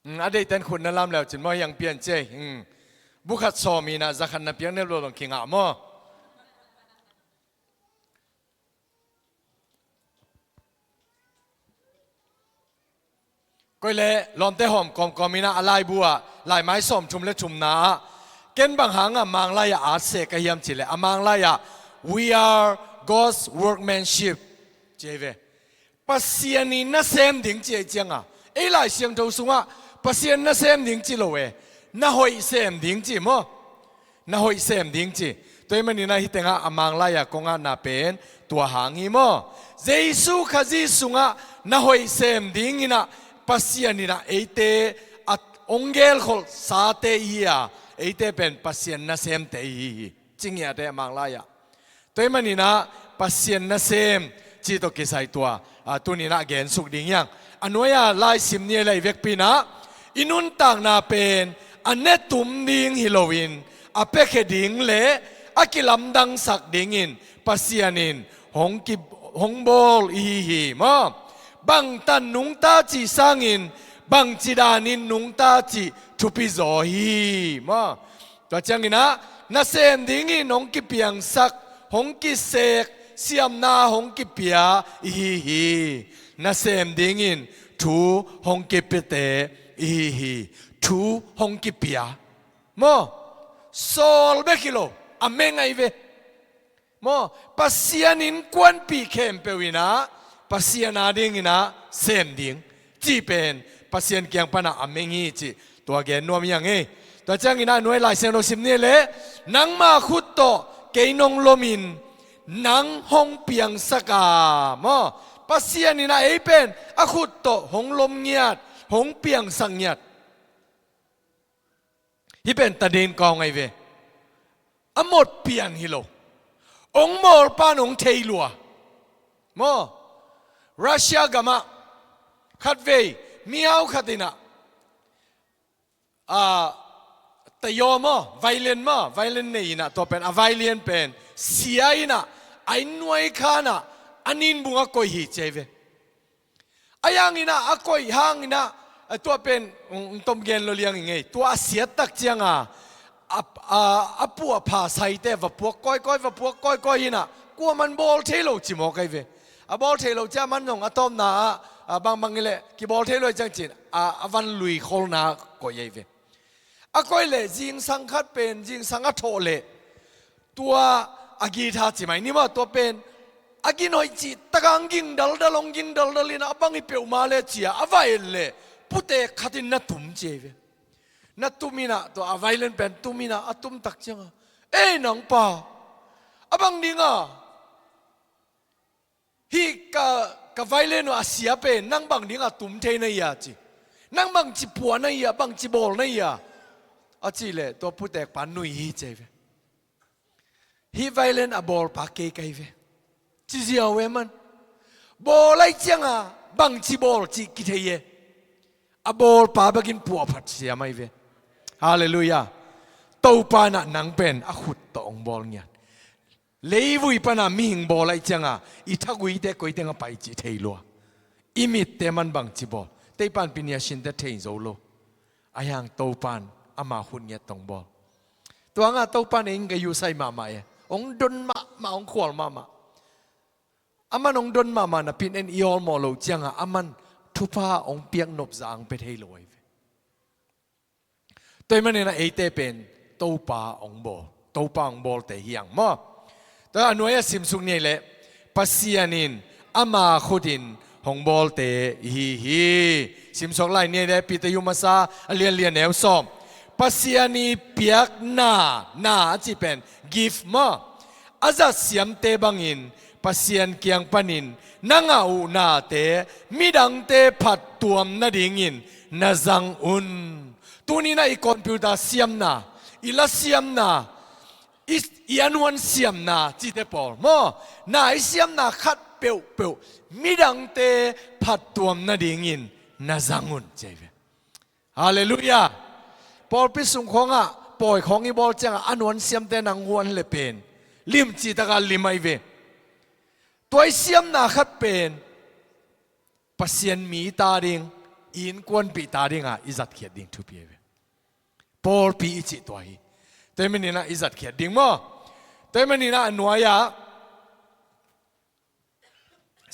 Mm, a deihten khut na lam leu cin maw hiang pian cei. Mm. Bu khat sawm inah za khat na piak neu lo long kingah maw. Koi le lawmte hawm kawmkawm in ah a laibu ah, laimai sawmthum le thumna ah, ken bang hangah Mang lai ah art seh ka hiam cih leh, a Mang lai ah, "We are God's workmanship," ci hi ve. Pasian in na sem ding ci ahih ciangah, ei Lai Siangtho sungah Pasian na sem ding ci lo e, na hoih sem ding ci maw? Na hoih sem ding ci. Tua ahih manin ah hih tengah a Mang lai ah kong atna pen tua hang hi maw? Jesu Khazih sungah na hoih sem dingin ah Pasian in ah eite a hong gelkholhsate i hi a, eite pen Pasian nasemte i hi hi, ci ngiat e a Mang lai ah. Tua ahih manin ah Pasian nasem cih tawh kisai tua, a, tuni in ah gensuk ding hi hang. A nuai-a lai sim ni leh, i vekpi in ah i nuntakna pen a netum ding hi loin, a piakhia ding le a kilamdangsak dingin Pasian in hong ki, hong bawl i hi hi maw? Bangtan nungta cih sangin, bangci danin nungta cih thupi zaw hi hi maw? Tua ciangin ah nasem dingin hong kipiangsak, hong kisek, siamna hong kipia i hi hi. Nasem dingin thu hong kipiate i hi hi. Thu hong kipia maw? Sawl bek hi lo, a meng ahi ve. Maw, Pasian innkuanpih khempeuh in ah Pasian adingin ah sem ding cih pen Pasian kiang pan ah a meng hi cih tua gen nuam hi hang e. Tua ciangin ah nuai Lai Siangtho sim ni leh, "Nangma khut tawh kei nong lomin nang hong piangsak a," maw, Pasian in ah ei pen a khut tawh hong lom ngiat, hong piangsak ngiat. Hih pen tadin kawng ahi ve. A mot pian hi lo. Hong bawlpa in hong thei lua. Maw, Russia gamah khatvei mihau khat in ah, a, tayaw maw, violin maw, violin nei in ah, tua pen a violin pen sia in ah, a inn nuai khan ah a ninbung ah koih hi ci ahi ve. Ahi hangin ah, a koih hangin ah, a, tua pen, mm, mm, tom gen lo liang i ngei. Tua a siat tak ciangah, a, a, a puahpha saite va puak kawikawi, va puak kawikawi in ah, kuaman bawl thei lo ci mawk ahi ve. A bawl thei lo ciang aman zong a tawpna ah, a, bangbang hi leh kibawl thei lo hi ciang ci-in, a, a van lui kholna koih ahi ve. A koih leh zingsang khat pen, zingsang a thawh leh, tua a guitar ci mai ni maw, tua pen a gin hoih cih takah hong ging daldal, hong ging daldal in ah, a bang hi peuhmah leh ci-a a va et leh, putek khat in na tum ci ahi ve. Na tum in ah, tua a violin pen tum in ah, a tum tak ciangah, "Ei nang pa, a bang dingah hih ka, ka violin uh a sia pen nang bang dingah tum thei na hia?" ci. "Nang bangci pua na hia, bangci bawl na hia?" a cih leh, tua putekpa nui hi ci ahi ve. "Hih violin a bawlpa kei ka hi ve," ci ziau e aman. Bawl ahih ciangah bangci bawl cih kithei e. A bawlpa bekin puahphat siam ahi ve. Halleluiah. Topa in ah nang pen a khut tawh hong bawl ngiat. Leivui pan ah mihing bawl ahih ciangah i thaguite koi tengah pai cih thei lua. I mitte aman bangci bawl, teipan pi nia sinte thei zo lo. Ahi hang Topa in ama khut ngiat tawh hong bawl. Tua hangah Topa in ei in ka use mahmah e. Hong don mahmah, hong khual mahmah. Aman hong don mahmah napi-in en i awlmawh loh ciangah aman thupha hong piak nop zah hong pia thei lo ahi ve. Tua ahih manin ah eite pen Topa hong bawl, Topa hong bawlte hi hang maw. Tua a nuai-ah simsuk ni leh, Pasian in ama khut in hong bawlte i hi hi. Simsuak lai ni leh, Peter Yu Masa a lian li, a neu sawm. Pasian i piakna, na a cih pen gift maw, a zat siamte bangin Pasian kiang panin na ngah uh nate midangte phattuam nadingin na zang un. Tuni-in ah i computer siamna, i la siamna, i, i annual siamna cihte pawl maw, na i siamna khat peuhpeuh midangte phattuam nadingin na zang un ci ahi ve. Halleluiah. Pawlpi sung khawngah pawi khawng i bawl ciangah annual siamte nang huan le pen limci takah lim ahi ve. Tua i siamna khat pen Pasian mi ta ding, i innkuanpih ta dingah i zatkhiat ding thupi ahi ve. Pawlpi i cih tua hi. Tua ahih manin ah i zatkhiat ding maw. Tua ahih manin ah a nuai-ah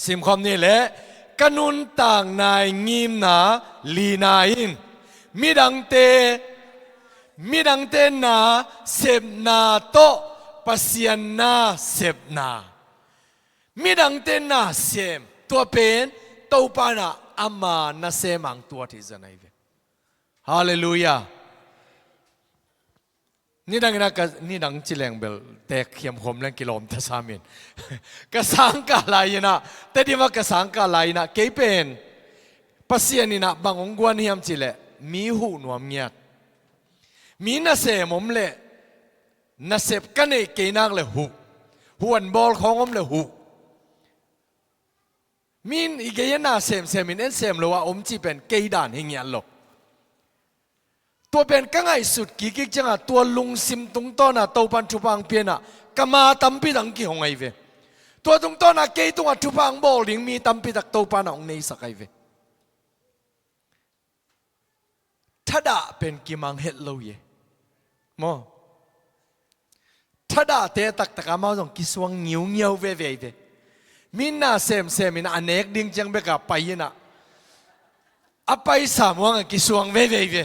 simkhawm ni leh, Ka nuntakna i ngimna lina in midangte, midangte nasepna tawh Pasian nasepna. Midangte nasem, tua pen Topa in ama nasem hang tuat hi zia nai ve. Halleluiah. Nidang in ah ka, nidang ci leng bel teek hiamkhawm leng kilawm ta sam in. Ka sangkah lai in ah, Tedim ah ka sangkah lai in ah, kei pen Pasian in ah bang hong guan hiam cih leh, mi huh nuam ngiat. Mi nasem om leh, nasep ka neih kei nak leh huh. Huan bawl khawng om leh huh. Mi in i gei a na semsem in en sem lo a om cih pen kei dan hi ngiat lo. Tua pen ka ngaihsut kikik ciangah tua lungsim tungtawn a Topan thupha hong pia in ah ka ma tampi tak hong kihong ahi ve. Tua tungtawn a kei tungah thupha hong bawl ding mi tampi tak Topan ah hong neisak ahi ve. Thadah pen kimang het lo hi e. Maw? Thadahte taktak a amau zong kisuang ngiungiau veve hi ve. Mi in na semsem in a nek ding ciang bek a pai in ah, a paisa muang a kisuang veve hi ve.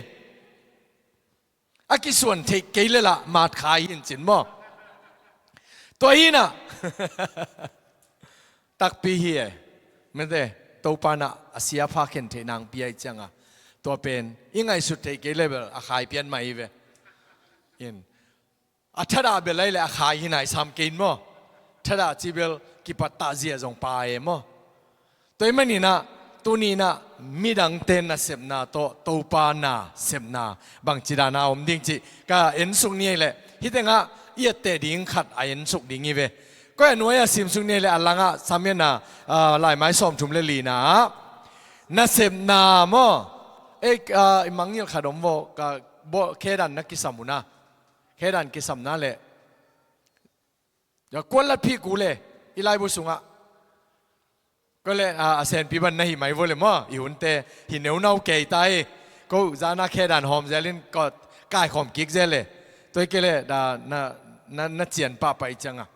A kisuan theih kei leh lah mat kha hi in cin maw? Tua hi in ah takpi hi e. Mete, Topan ah a sia pha khen theih nang pia hi ciangah, tua pen i ngaihsut theih kei leh bel a khai pian mah hi ve. In, a thadah bel ahi leh a khai hi nai sam kei in maw? Thadah ci bel kipat tah zia zong pa e maw? Tua ahih manin ah, tuni in ah midangte nasepna tawh Topa nasepna bangci dan a om ding cih ka ensuk ni ahih leh, hih tengah i etteh ding khat a ensuk ding hi ve. Koi a nuai a simsuk ni ahih leh a langah Samuel na, ah, laimai sawmthum le lina ah nasepna maw? Ei, ah, i mangngilh khat om vaw, ka bawl, khedan na kisam un ah. Khedan kisamna leh kuan lat phih kul e, i laibu sungah. Koi leh, a, a senpi ban na hih mai vaw leh maw, i hunte hi neunau kei ta hi. Ko zana khedan hawm zel in ko kaikhawm kik zel e. Tua hi kei leh da na, na, na cian pahpah i ciangah.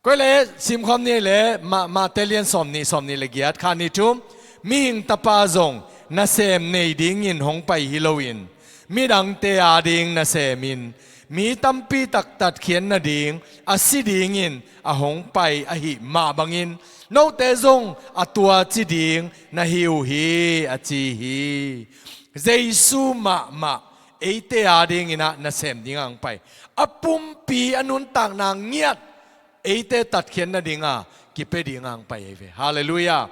Koi leh simkhawm ni leh, ma, Mate lian sawmnih, sawmnih le giat, khat, nih, thum. Mihing Tapa zong nasem nei dingin hong pai hi loin, midangte ading nasem in, mi tampi tak tatkhiat nading, a si dingin a hong pai ahih mah bangin, note zong a tua ci ding na hi uh hi, a ci hi. Jesu mahmah eite adingin ah nasem ding a hong pai. A pumpi a nuntakna ngiat eite tatkhiat nading a kipia ding a hong pai ahi ve. Halleluiah.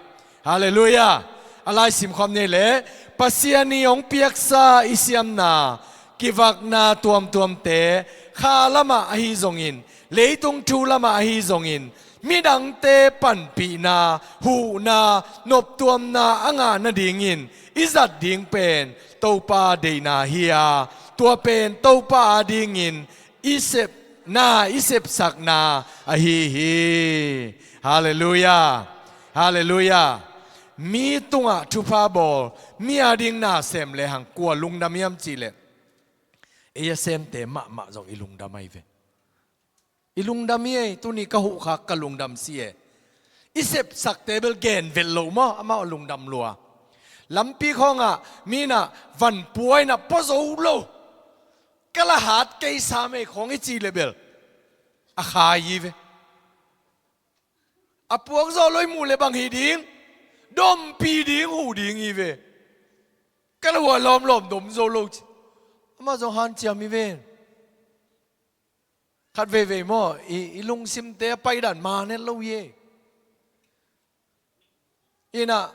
Halleluiah. A lai simkhawm ni leh, Pasian i hong piaksa i siamna, kivakna tuamtuamte, kha lamah ahi zongin, leitung thu lamah ahi zongin, midangte panpihna, huhna, noptuamna a ngah nadingin i zat ding pen Topa deihna hi a, tua pen Topa adingin i sepna, i sepsakna ahi hi. Halleluiah. Halleluiah. Mi tungah thupha bawl, mi ading nasem lehang kua lungdam hiam cih leh, ei a semte mahmah zong i lungdam ahi ve. I lungdam hi ei, tuni ka huhkhak ka lungdam si e. I sepsakte bel gen vet lo maw, amau a lungdam lua. Lampi khawngah mi in ah van pua in ah pua zo lo, ka la hat kei sam ei khawng i cih leh bel a khai hi ve. A puak zawh lo i muh leh bang hi ding? Dompih ding, huh ding hi ve. Ka la hua lawmlawm dom zo lo ci. Amah zong hanciam hi ven. Khat veivei maw, i, i lungsimte a paidan man het lo hi e. In ah,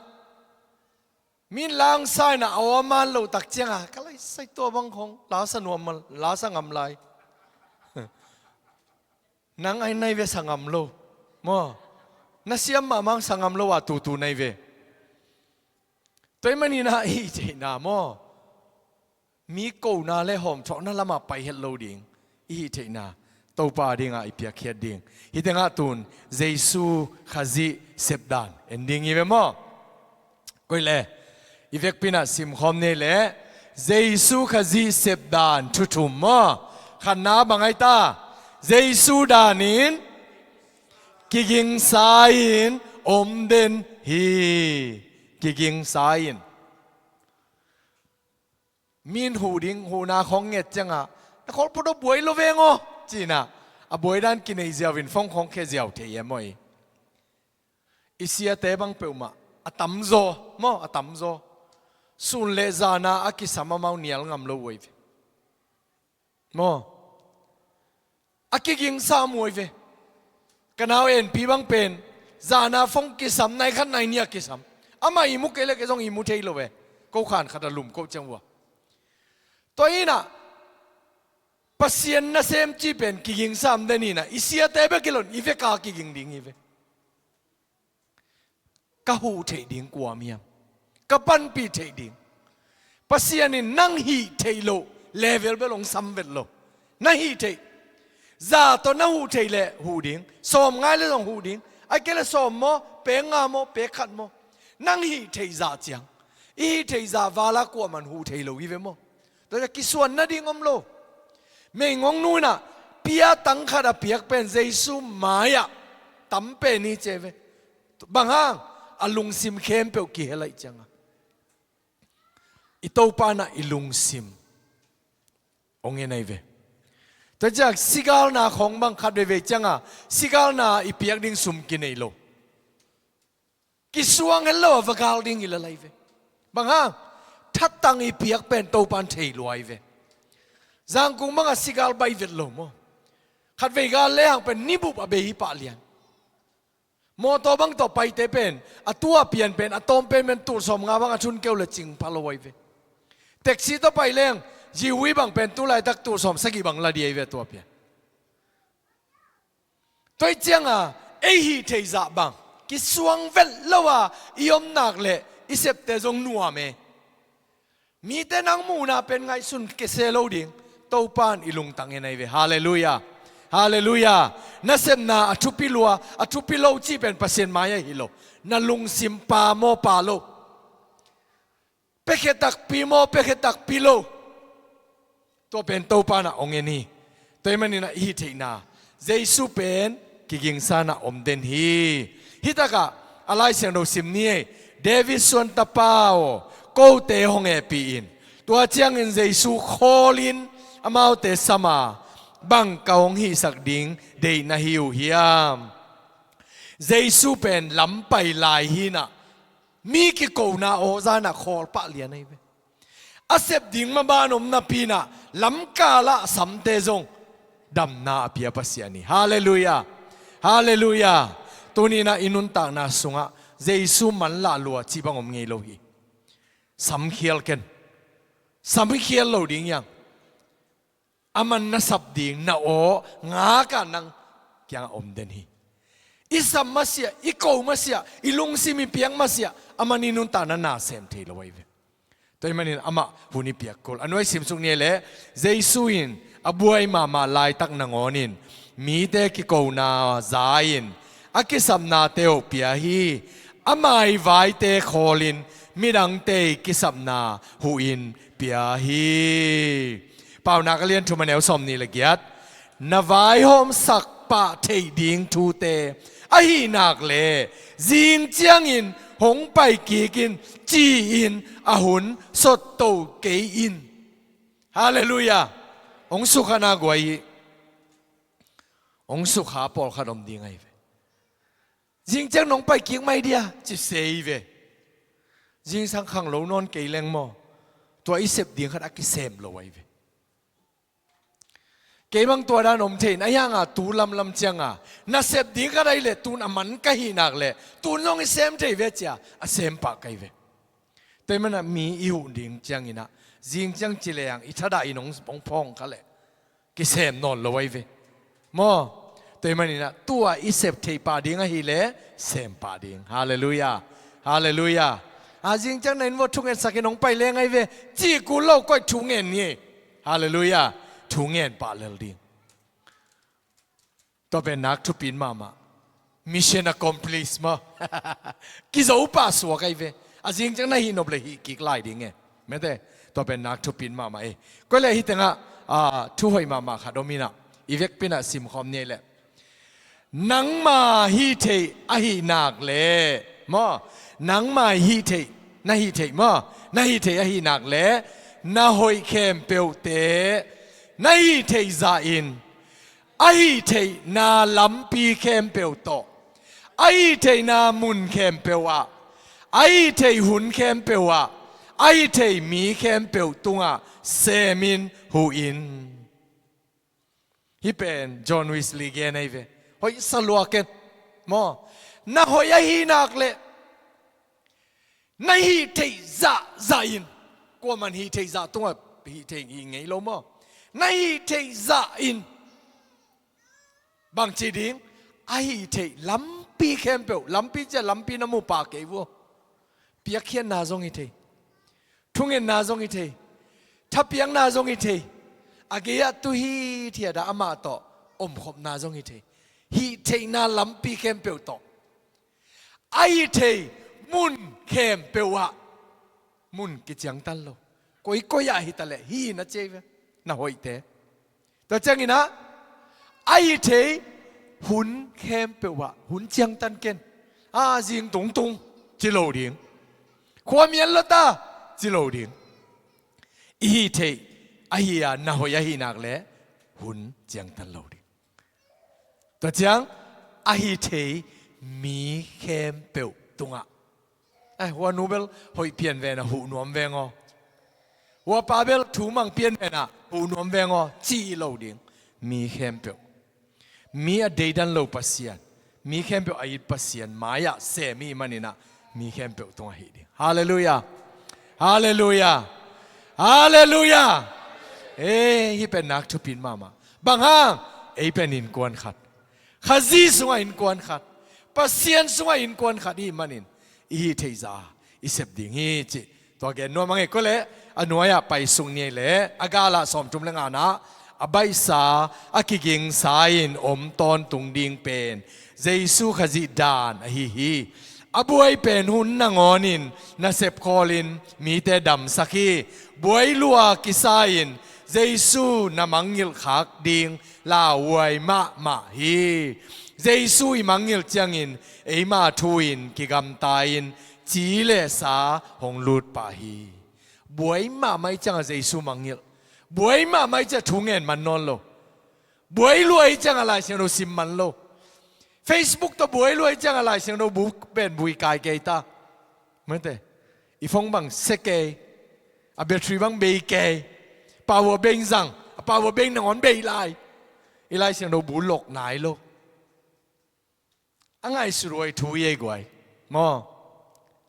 mi in langsa in ah a aw a man loh tak ciangah, ka lai sai tua bang khawng, la sa nuam mal, la sa ngam lai. Nang ai nai ve sa ngam lo. Maw? Na siam mahmah sa ngam lo a tutu nai ve. Tua ahih manin ah i hih theihna maw? Mi kona le hawmthawhna lamah pai het lo ding i hih theihna, Topa dingah i piakkhiat ding. Hih tengah tun Jesu Khazih sepdan en ding hi ve maw? Koih le, i vekpi in ah simkhawm ni leh, Jesu Khazih sepdan thu thum maw? Khatna bang ai ta? Jesu danin kigingsa-in om den hi. Kigingsa in, min huh ding, huhna khawng nget ciangah, "Na khawl phot aw, buai lo veng aw," ci-in ah, a buai dan kinei ziau in phone khawng khia ziau thei e maw i? I siate bang peuhmah a tamzaw maw, a tamzaw sun le zana a kisam amau nial ngam lo uh ahi ve. Maw? A kigingsa muai ve. Ka nau enpi bang pen zana phone kisam, nai khat nai nih a kisam. Amah ihmu kei le kei zong ihmu thei lo ve. Ko khan khat a lum ko ciang uh a. Tua inah Pasian nasem cih pen kigingsa om den inah, i siate bek hi lo in i veka kiging ding hi ve. Ka huh theih ding kua hiam? Ka panpih theih ding. Pasian in nang hih theih loh level bel hong sam vet lo. Na hih theih. Za tawh na huh theih leh huh ding. Sawm ngai le zong huh ding. Ahih kei leh sawm maw, pek nga maw, pek khat maw. Nang hih theih zah ciang. I hih theih zah vala kuamah in huh thei lo hi ve maw. Tua ciang kisuan nading om lo. Meigong nu inah pia tang khat a piak pen Jesu mai-ah tam pen hi ci ve. Bang hang? A lungsim khempeuh kihel ahih ciangah. I Topa inah i lungsim hong en ahi ve. Tua ciang sigalna khawng bang khat veivei ciangah sigalna i piak ding sum kinei lo. Kisuang het lo a va gal ding hi lel ahi ve. Bang hang? Thatang i piak pen Topa in thei lua ahi ve. Zangkung bangah sigal bai vet lo maw. Khatvei gal lehang pen ni bup a bei hi pah lian. Mawtaw bang tawh paite pen a tua pian pen a tawm pen pen tul sawm nga bang a thun keu le cing pha lo ahi ve. Taxi tawh pai leng ziwi bang pen tu laitak tul sawm sagih bang la ding ahi ve tua pian. Tua ahih ciangah ei hih theih zah bang kisuang vet lo a i om nak leh i septe zong nuam e. Mite nang muhna pen ngaihsun kese lo ding. Topa in i lungtang en ahi ve. Halleluiah. Halleluiah. Nasepna a thupi lua, a thupi lo cih pen Pasian mai-ah hi lo. Na lungsim pa maw, pa lo? Piakhia takpi maw, piakhia takpi lo? Tua pen Topa inah hong en hi. Tua ahih manin ah i hih theihna Jesu pen kigingsa inah om den hi. Hitakah a Lai Siangtho sim ni ei. David suan tapa aw, kote hong hehpih in. Tua ciangin Jesu khawlin amaute sam a, bang ka hong hihsak ding deih na hi uh hiam? Jesu pen lam pai lai hi inah, mi kikona aw za inah khawl pah lian ahi ve. A sep ding maban om napi inah lamkalah samte zong damna a pia Pasian hi. Halleluiah. Halleluiah. Tuni inah i nuntakna sungah Jesu manlah lua cih bang om ngei lo hi. Samkhial ken. Samkhial lo ding hiang. Aman na sap ding na aw ngak a nang kiangah om den hi. I sap masiah, i ko masiah, i lungsim i piak masiah, aman i nuntakna na sem thei lo ahi ve. Tua ahih manin amah hun i piak kul. A nuai simsuk ni leh, Jesu in a buai mahmah laitak nangawnin mite kikona za in a kisapnate uh pia hi. A maivaite khawlin midangte kisapna huhin pia hi. Paunak a lian thum a neu sawm nih le giat. Na vaihawmsak pah theih ding thute ahih nak leh zing ciangin hong pai kik in ci-in a hun sotto kei in. Halleluiah. Hong sukha na guai hi. Hong sukha pawlkhat om ding ahi ve. Zing ciang nong pai kik mai dia ci se hi ve. Zingsang khanglo nawn kei leng maw, tua i sep ding khat a kisem lo ahi ve. Kei bang tua dan om thei in, ahi hanga tu lamlam cianga na sep ding khat ahi leh tun a man ka hih nak leh tun zong i sem thei ve cia a sem pah ka hi ve. Tua ahih manin mi i huh ding ciangin ah, zing ciang ci leng i thadah in hong, hong phawng kha leh kisem nawn lo ahi ve. Maw? Tua ahih manin ah tua i sep theih pah ding ahih leh sem pah ding. Halleluiah. Halleluiah. A zing ciang na inn vuah thungetsak in hong pai leng ahi ve, cih kul lo, koi thungen ni. Halleluiah. Thungen pah lel ding. Tua pen nak thupin mahmah. Mission accomplished maw? Kizo pah suak ahi ve. A zing ciang na hih nop leh hih kik lai ding e. Mete, tua pen nak thupin mahmah e. Koi leh hih tengah, ah, thu hoih mahmah khat om in ah, i vekpi in ah simkhawm ni leh. Nangma hih theih ahih nak leh Maw, nangmah hih theih, na hih theih maw, na hih theih ahih nak leh na hoih khempeuhte na hih theih zahin, a hih theihna lampi khempeuh tawh, a hih theihna mun khempeuh ah, a hih theih hun khempeuh ah, a hih theih mi khempeuh tungah semin huh in. Hih pen John Wesley gen ahi ve. Hoih sa lua ken. Maw, na hoih ahih nak leh na hih theih zahzah in. Kuaman hih theih zah tungah hih theih hih ngei lo maw. Na hih theih zah in. Bangci ding, a hih theih lampi khempeuh, lampi ciah lampi na mu pah kei vua. Piakkhiatna zong hi thei. Thungetna zong hi thei. Thapiakna zong hi thei. A gei-ah tu hithiat ah amah tawh omkhopna zong hi thei. Hih theihna lampi khempeuh tawh, a hih theih mun khempeuh ah, mun kiciangtan lo, koikoi ah hitaleh hih in a ci hi ve, na hoihte. Tua ciangin ah, a hih theih hun khempeuh ah, hun ciangtan ken. A, zing tungtung ci lo ding. Khua mial lo ta ci lo ding. I hih theih ahi a na hoih ahih nak leh hun ciangtan lo ding. Tua ciang a hih theih mi khempeuh tungah, ai, hua nu bel hoih pian ven ah huh nuam veng aw, hua pa bel thu mang pian ven ah huh nuam veng aw, ci lo ding. Mi khempeuh, mi a deidan lo Pasian, mi khempeuh a it Pasian mai-ah sem i hih manin ah, mi khempeuh tungah hih ding. Halleluiah. Halleluiah. Halleluiah. Ei, hih pen nak thupi mahmah. Bang hang? Ei pen innkuan khat, Khazih sungah innkuan khat, Pasian sungah innkuan khat i hih manin, i hih theih zah i sep ding hi cih tua gen nuam a ngei. Kua leh a nuai-ah pai suk ni ei leh, a galah sawmthum le ngana, a baihsa, a kigingsa in om tawntung ding pen Jesu Khazih dan ahi hi. A buai pen hun nangawnin nasep khawlin mite damsak hi. Buai lua kisa-in Jesu na mangngilh khak ding lauhuai mahmah hi. Jesu i mangngilh ciangin eima thu-in kigamta-in ci le sa hong lut pah hi. Buai mahmah i ciangah Jesu mangngilh. Buai mahmah i ciah thu ngen man nawn lo. Buai lua i ciangah Lai Siangtho sim man lo. Facebook tawh buai lua i ciangah Lai Siangtho bu pen bui kai kei ta. Mate, i phone bang se kei, a battery bang bei kei, power bank zang, a power bank nangawn bei lai. I Lai Siangtho bu lok nai lo. A ngaihsut huai thu hi ei guai. Maw,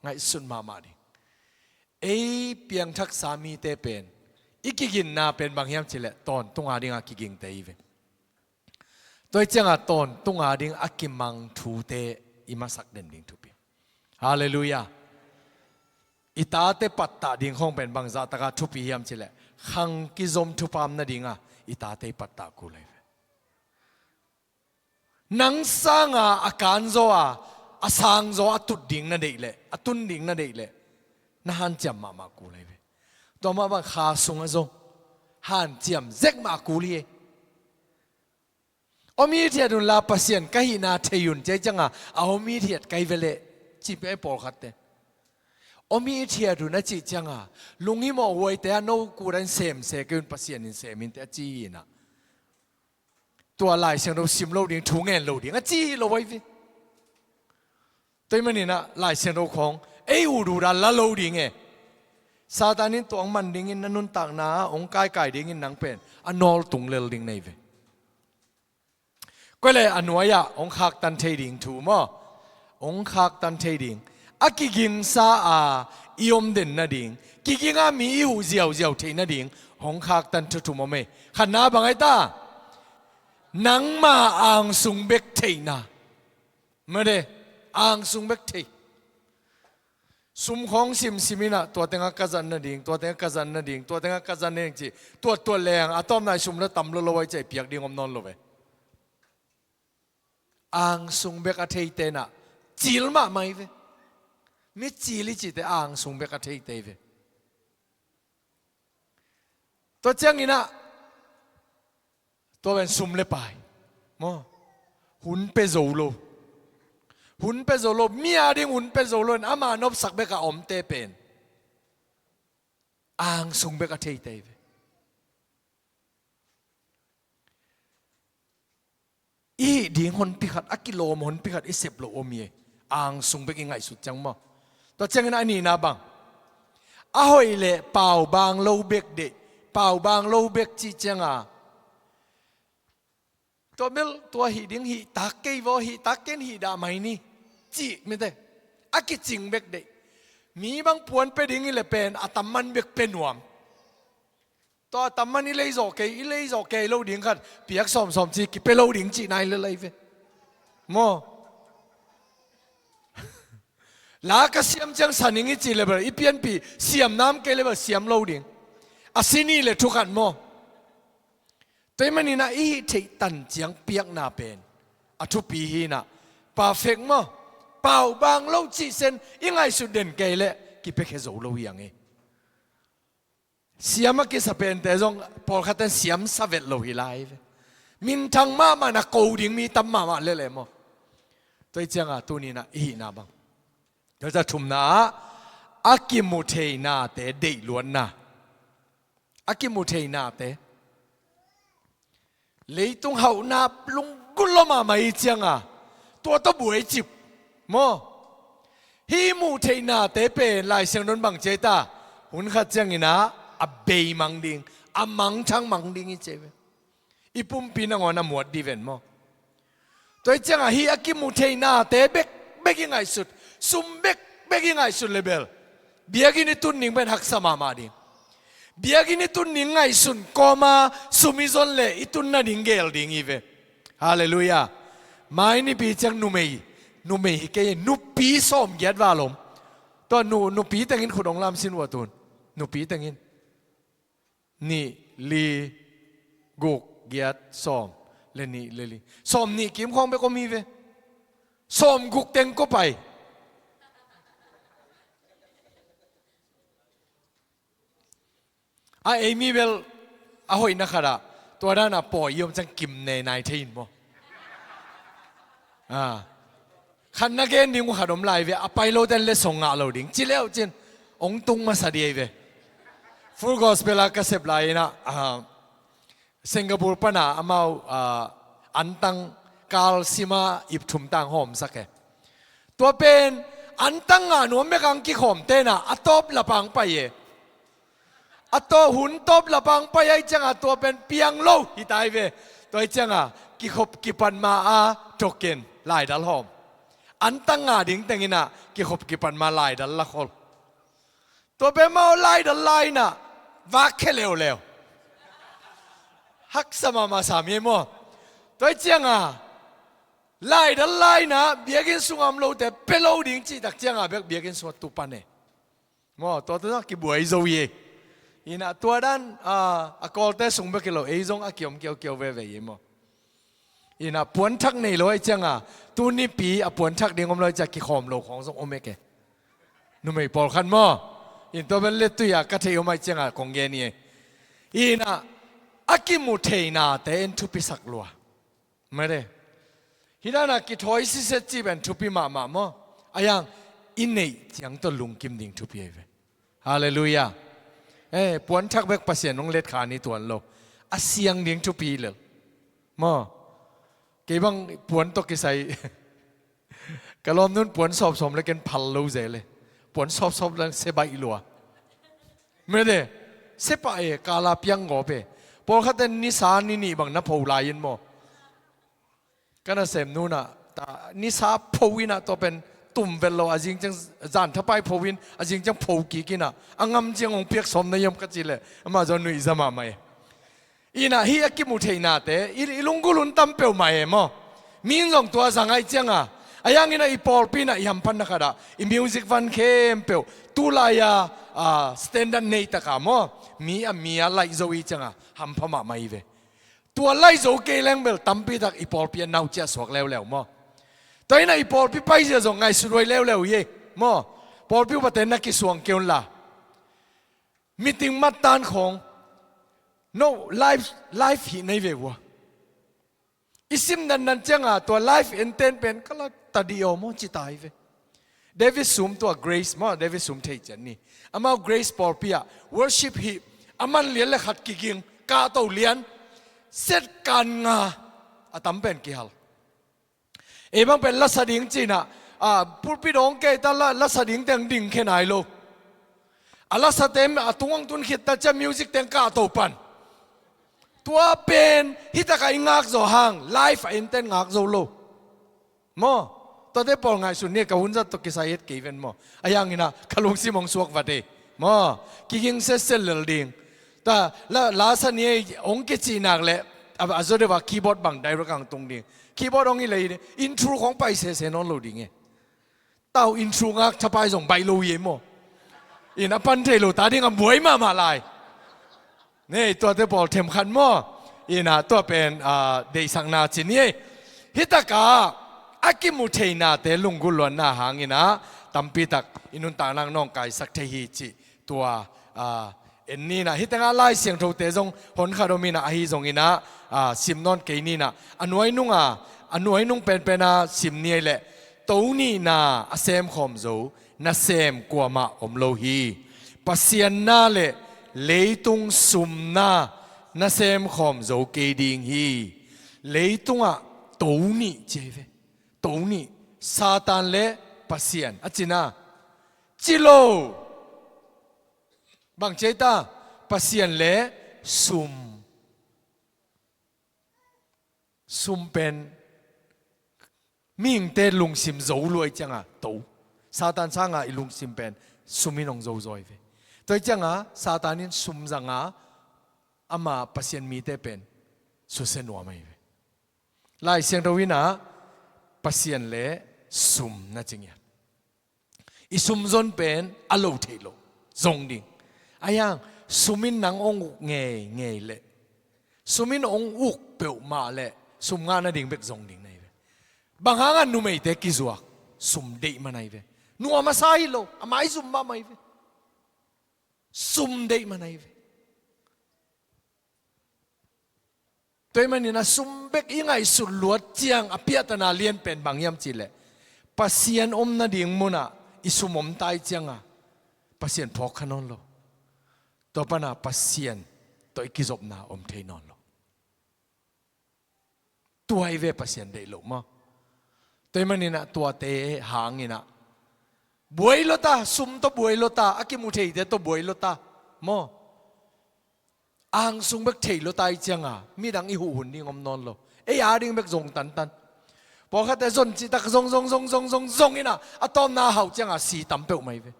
ngaihsut mahmah ding. Ei piangthaksa mite pen, i kiginna pen bang hiam cih leh tawntung a dingah kigingte hi ve. Tua hi ciangah tawntung a ding a kimang thute i masak den ding thupi. Halleluiah. I tate pattah ding khawng pen bangzah takah thupi hiam cih leh, khang kizom thupha om nadingah i tate i pattah kul ahi ve. Nang sanga a kanzaw a, a sangzaw a tut ding na deih leh, a tun ding na deih leh, na hanciam mahmah kul ahi ve. Tua mah bang kha sungah zong hanciam zek mah kul hi. Om hithiat un la, Pasian ka hihna thei un, ci ciangah, a om hithiat ka hi ve leh, ci pia pawlkhatte. Om hithiat un a cih ciangah, lunghimawh huaite a no kudan sem se kei un, Pasian in sem in teh a ci hi inah. Tua Lai Siangtho sim lo ding, thu ngen lo ding a ci hi lo ahi ve. Tua ahih maninah Lai Siangtho khawng ei ut ut a la lo ding e. Satan in tua hong man dingin, na nuntakna ah hong kaikai dingin nang pen a nawltung lel ding na hi ve. Kua leh a nuai-ah hong khaktan thei ding thu maw? Hong khaktan thei ding, a kigingsa a i om den nading, kiging a mi i huh ziauziau theih nading hong khaktan thu thum om e. Khatna bang ahi ta? Nangma angsung bek theihna. Mate, angsung bek thei. Sum khawng simsim inah, tua tengah ka zat nading, tua tengah ka zat nading, tua tengah ka zat nading ci, tuattuat leng a tawpna i sum la tam lolo ahi ciah i piak ding om nawn lo ve. Angsung bek a theite inah cil mahmah hi ve. Mi cil i cihte angsung bek a theite hi ve. Tua cianginah, tua pen sum le pai maw, hun pia zo lo. hun pia zo lo, mi a ding hun pia zo lo in ama nopsak bek a omte pen angsung bek a theite hi ve. I hih ding honpi khat, a kilawm honpi khat i sep loh om hi. Angsung bek i ngaihsut ciang maw. Tua ciangin a nihna bang, a hoih leh paubang lo bek deih. Paubang lo bek cih cianga, tua bel tua hih ding, hih tak kei vaw, hih tak ken hih dah mai ni, cih mite. A kicing bek deih. Mi bang puan pia ding hi leh pen a tamman bek pia nuam. Tua a tamman i lei zawh kei, i lei zawh kei lo ding khat, piak sawmsawm ci kipia lo ding cih nai lel ahi ve. Maw. La ka siam ciang sa ning i cih leh bel i pianpih siam nam kei leh bel siam lo ding. A si ni leh thu khat maw. Tua ahih manin ah i hih theih tan ciang piakna pen a thupi hi in ah, perfect maw. Paubang lo cih sen i ngaihsut den kei leh kipia khia zo lo hi ang hi. Siam a kisa pente zong pawlkhatte siam sa vet lo hi lai ve. Minthang mahmah in a ko ding mi tam mahmah lel e maw. Tua hi cianga tuni in ah i hihna bang, tua hi ciang thumna ah, a kimu theinate deih luatna. A kimu theinate. Leitung hauhna lunggulh lua mahmah hi cianga, tua tawh buaicip maw. Hih muh theihnate pen Lai Siangtho in bang ci a, hun khat ciangin ah a bei mang ding, a mangthang mang ding hi ci hi ve. I pumpi nangawn a muat ding ven maw. Tua hi cianga hih a kimu theihnate bekbek i ngaihsut, sum bekbek i ngaihsut leh bel biakinn i tun ding pen haksa mahmah ding. Biakinn i tun ding ngaihsun kawma sum i zon leh i tun nading gel ding hi ve. Halleluiah. Mai nipi ciang numei, numei hi kei, nupi sawmgiat val om. Tua nu, nupi tengin khut hong lamsin uh a tun. Nupi tengin. Nih, li, guk, giat, sawm, le nih, le li. Sawmnih kim khawng bek om hi ve. Sawmguk teng kua pai. A, ei mi bel a hoihna khat ah tua dan a pawi i om ciang kim nei nai thei in maw. A, khat na gen ding uh khat om lai ve, a pai lote in letsong ngah lo ding. Ci le uh cin, hong tung masa ding hi ve. Full Gospel ah ka sep lai in ah, a, Singapore pan a amau, a, antang kal sim a ip thum tang hawmsak e. Tua pen antang ngah nuam bek hang kikhawm te in ah a tawp lap ah hong pai e. A tawp, hun tawp lap ah hong pai ahih ciangin tua pen piang lo hi ta hi ve. Tua ahih ciangin kikhop kipat ma-a token laidal hawm. Antang ngah ding teng in ah kikhop kipat ma laidal la khol. Tua pen amau laidal la in ah vak khia leuleu. Haksa mahmah sam hi maw. Tua ahih ciangin laidal la in ah biakinn sungah om lote pia lo ding cih tak ciangin bek biakinn sungah tu pan e. Maw, tua, tua kibuai zo hi. In ah tua dan, a, a Kawlte sung bek hi lo, ei zong a kiom kiaukiau veve hi maw. In ah puanthak nei lo ahih ciangin, tu nipi a puanthak ding om lo ahih ciangin kikhawm lo khawng zong om e ke. Numei pawlkhat maw. In tua bel lettui ah ka theih om ahih ciangin kong gen hi. In ah a kimu theihnate in thupisak lua. Mede. Hih dan a kithawi siset cih pen thupi mahmah maw. A yang i neih ciang tawh lungkim ding thupi ahi ve. Halleluiah. Eh, puanthak bek Pasian hong let kha ni tuan lo. A siang ding thupi lel. Maw. Kei bang puan tawh kisai. Ka lawmnu'n puan sawpsawm le ken phal lo zel e. Puan sawpsawp le se baih lua. Mede. Se pah e, kala piang gawp e. Pawlkhatte in nisa ni nih bang na pho lai in maw. Ka nasemnu in ah, ta, nisa pho in ah tua pen tum vet lo, a zing ciang zan thapai pho in, a zing ciang pho kik in ah, a ngam ciang hong piak sawm na hiam ka cih leh, amah zong nuihza mahmah e. In ah hih a kimu theihnate, i, i lunggulh hun tam peuhmah e maw. Mi in zong tua zang ahih ciangin, a yang in ah i pawlpi in ah i hamphatna khat ah, i music van khempeuh, tulai a, a, standard nei tak a maw. Mi a mi a laih zo ahih ciangin, hampha mahmah hi ve. Tua laih zo kei leng bel tampi tak i pawlpi a nau ciah suak leuleu maw. Tua in ah i pawlpi paizia zong ngaihsut huai leuleu hi e. Maw, pawlpi upate na kisuang kei un la. Meeting mattan khawng. No, live, live hih na hi ve ua. I sim dandan ciangin tua live enten pen ka la ta dih aw maw, ci ta hi ve. David Sum tua Grace maw, David Sum thei cian ni. Amau Grace pawlpi ah worship hih a man lian le khat kiging, kahto lian, set kan nga, a tam pen kihal. Ei bang pen lasa ding cinah, a, pulpit awng kei ta la, lasa ding teng ding khe nai lo. A lasa tem a tung awng tun khit ta cia music teng kahto pan. Tua pen hitakah i ngak zaw hang, live a enten ngak zo lo. Maw, tuate pawl ngaihsun ni, ka hun zat tawh kisai het kei ven maw. A hianginah ka lungsim hong suak vat ei. Maw, kiging setsel lel ding. Ta, la, lasa ni ei hong kicihnak le, a, a zaw deuh a keyboard bang direct ang tung ding. Keyboard hong i lei ding. Intro khong pai sese nawn lo ding e. Tau intro ngak thapai zong baih lo hi ei maw. Inn a pan thei lo ta ding a buai mahmah lai. Nei, tuate pawl themkhat maw. Innah tua pen, a, deihsakna ci ni ei. Hitakah a kimu theinate lunggulh luanna hanginah tampitak i nuntaknak nawngkaisak thei hi cih tua, a, en ninah. Hitengah Lai Siangthote zong honkhat om inah, ahi zonginah, a, sim nawn kei ninah. A nuai nunga, a nuai nung penpena sim ni ei leh, to nihna a semkhawm zo nasem kuamah om lo hi. Pasian na le leitung sumna nasem khawm zo kei ding hi. Leitungah to nih ci ei ve. To nih, Satan le Pasian a cina. Ci lo. Bang ci ei ta? Pasian le sum. Sum pen mihingte lungsim zo luai cianga to. Satan sanga i lungsim pen sum in hong zo zaw ei ve. Tua hi cianga Satan in sum zanga ama Pasian mite pen susia nuam ei ve. Lai Siangtho innah Pasian le sum na ci ngiat. I sumzon pen a lo theih loh zong ding. A hiang, sum in nang hong uk ngeingei leh, sum in hong uk peuhmah leh, sum ngah nading bek zong ding na hi ve. Bang hangah numeite kizuak? Sum deih man ahi ve. Nuam a sa hi lo, a maizum mahmah hi ve. Sum deih man ahi ve. Tua ahih manin a sum bek i ngaihsut luat ciang a piahtana lian pen bang hiam cihleh, Pasian om nading munah i sum om ta i cianga Pasian phawk kha nawn lo. Tua pana Pasian tawh i kizopna om thei nawn lo. Tua hi ve Pasian deih loh maw. Tua ahih maninah tuate hanginah buai lo ta, sum tawh buai lo ta, a kimu theite tawh buai lo ta maw. Angsung bek thei lo ta i cianga midang i huh hun ding om nawn lo. Ei a ding bek zong tantan. Pawlkhatte zon cihtak zong zong zong zong zong zong inah a tawpna a hauh cianga si tam peuhmah hi ve.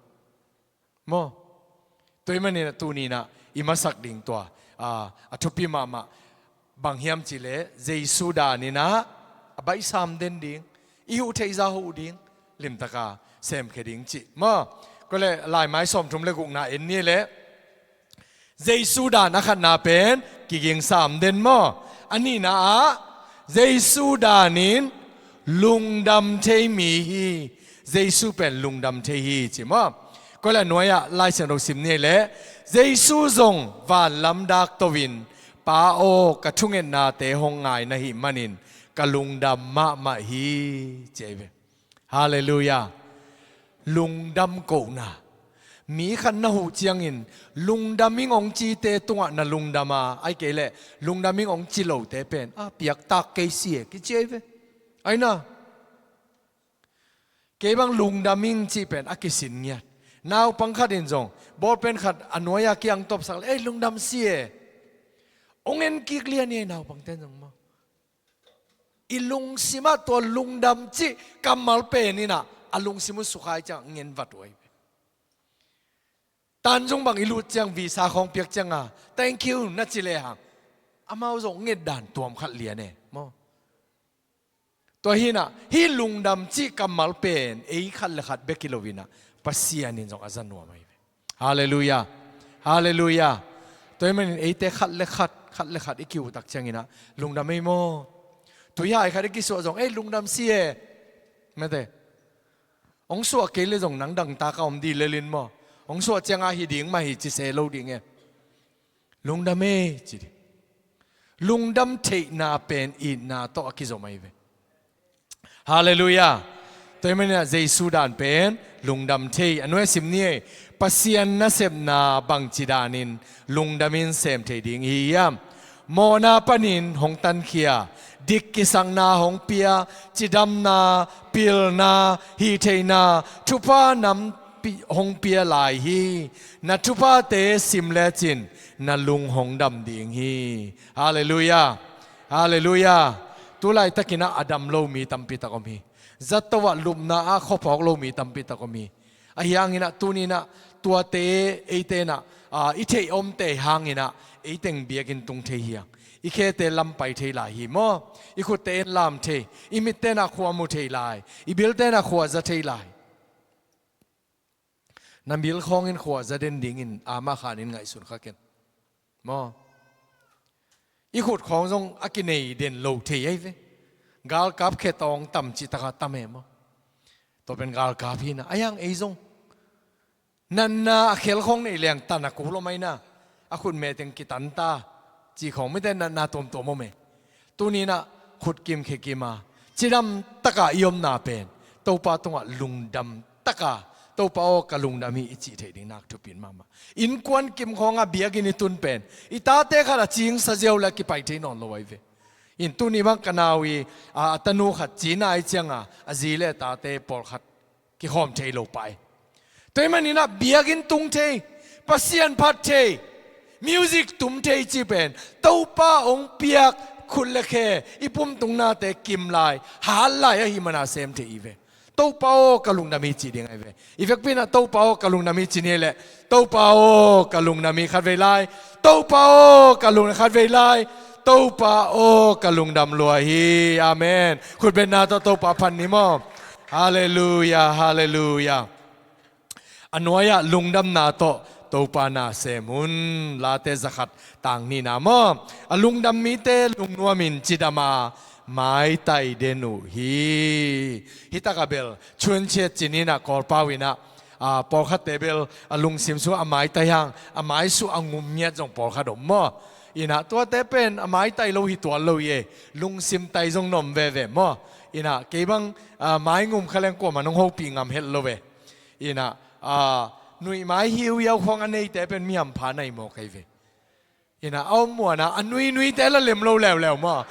Maw. Tua ahih maninah tuninah i masak ding tua, a, a thupi mahmah. Bang hiam cihleh Jesu daninah a baihsam den ding, i huh theihza huh ding, limtaka semkhia ding cih maw. Kawleh Laimai sawmthum le gukna en ni leh, Jesu dan a khatna pen kiging sam den maw. A nihna ah Jesu danin lungdam thei mi hi. Jesu pen lungdam thei hi ci maw. Kawleh nuai-ah Lai Siangtho sim ni leh, Jesu zong vanlam dak to-in, Pa aw, ka thungetnate hong ngai na hih manin ka lungdam mahmah hi ci ahi ve. Halleluiah. Lungdam kohna. Mi khat na huh ciangin lungdam ing hong cite tungah na lungdam a, ahih kei leh lungdam ing hong ci lote pen a piaktak kei si e kici ahi ve. Aina. Kei bang lungdam ing cih pen a kisin ngiat. Naupang khat in zong bawlpen khat a nuai-a kiang tawpsak le, ei lungdam si e. Hong en kik lian hi e naupangte in zong maw. I lungsimah tua lungdam cih kammal pen inah a lungsim uh sukha i ciang ngen vat uh ahi ve. Tanzung bang i lut ciang visa khawng piak cianga thank you na ci lehang amau zong nget dan tuam khat lian e maw. Tua hinah hih lungdam cih kammal pen ei khat le khat bek hi loinah Pasian in zong a za nuam ahi ve. Halleluiah. Halleluiah. Tua ahih manin eite khat le khat, khat le khat i kihuhtak cianginah lungdam ei maw. Tuihai khat i kisuah zong ei lungdam si e. Mate. Hong suah kei le zong nang dangtak a om di lelin maw. Hong suah cianga hi ding mah hi ci se lo ding e. Lungdam e ci ding. Lungdam theihna pen itna tawh a kizom ahi ve. Halleluiah. Tua ahih manin ah Jesu dan pen lungdam thei, a nuai sim ni ei, Pasian nasepna bangci danin lungdamin sem thei ding i hi hiam? Mawhna panin hong tankhia, dik kisakna hong pia, cidamna, pilna, hihtheihna, thupha nampi hong pia lai hi. Na thuphate sim lecin na lung hong dam ding hi. Halleluiah. Halleluiah. Tu laitakin ah a dam lo mi tampi tak om hi. Zato ah lupna ah khuaphawk lo mi tampi tak om hi. Ahi hangin ah tuni-in ah tuate eite in ah, aa, i theih omte hangin ah eiteng biakinn tung thei hi hang. I khete lam pai thei lai hi maw? I khutte en lam thei, i mitte in ah khua mu thei lai, i bilte in ah khua za thei lai. Na bil khawngin khua za den dingin ama khanin ngaihsun kha ken. Maw? I khut khawng zong a kinei den lo thei ahi ve. Galkap khe tawng tam cih takah tam e maw? Tua pen galkap hi na, a hiang ei zong. Natna a khel khawng nei leng tan a kul om ahi na. A khut meteng kitan ta. Cih khawng mite natna tuamtuam om e. Tuni-in ah khut kim khe kim a, cidam taka i omna pen Topa tungah lungdam taka, Topa aw ka lungdam hi i cih theih ding nak thupi in mahmah. Innkuan kim khawngah biakinn i tun pen i tate khat a cingsa ziau le a kipai thei nawn lo ahi ve. In tuni bang ka nau i, a, a tanu khat cina ahih ciangin a zi le tate pawlkhat kikhawm thei lo pah hi. Tua ahih manin ah biakinn tung thei, Pasian phat thei, music tum thei cih pen Topa hong piak khut le khe, i pumtungnate kim lai, hat lai ahih manin ah sem thei hi ve. Topa aw ka lungdam hi cih ding ahi ve. I vekpi-in ah Topa aw ka lungdam hi ci ni leh, Topa aw ka lungdam hi khatvei lai. Topa aw ka lungdam khatvei lai. Topa aw ka lungdam lua hi. Amen. Khutbetna tawh Topa phat ni maw? Halleluiah, halleluiah. A nuai-ah lungdamna tawh Topa na sem un. Late zakhat tang nihna maw? A lungdam mite lungnuamin cidam a maitai den uh hi. Hih takah bel chuanciat ci ni-in ah Kawlpau in ah, a, pawlkhatte bel a lungsim sungah a maitai hang a maisuh a ngum ngiat zong pawlkhat om maw? In ah tuate pen a maitai lo hi tuan lo hi e. Lungsim tai zong na om veve maw? In ah kei bang, a, mai ngum kha leng kuamah nong hopih ngam het lo ve. In ah, a, nuih mai hiuhiau khawng a neite pen mi hampha na hi mawk ahi ve. In ah a om muanah a nuinuite la lem lo leuleu maw?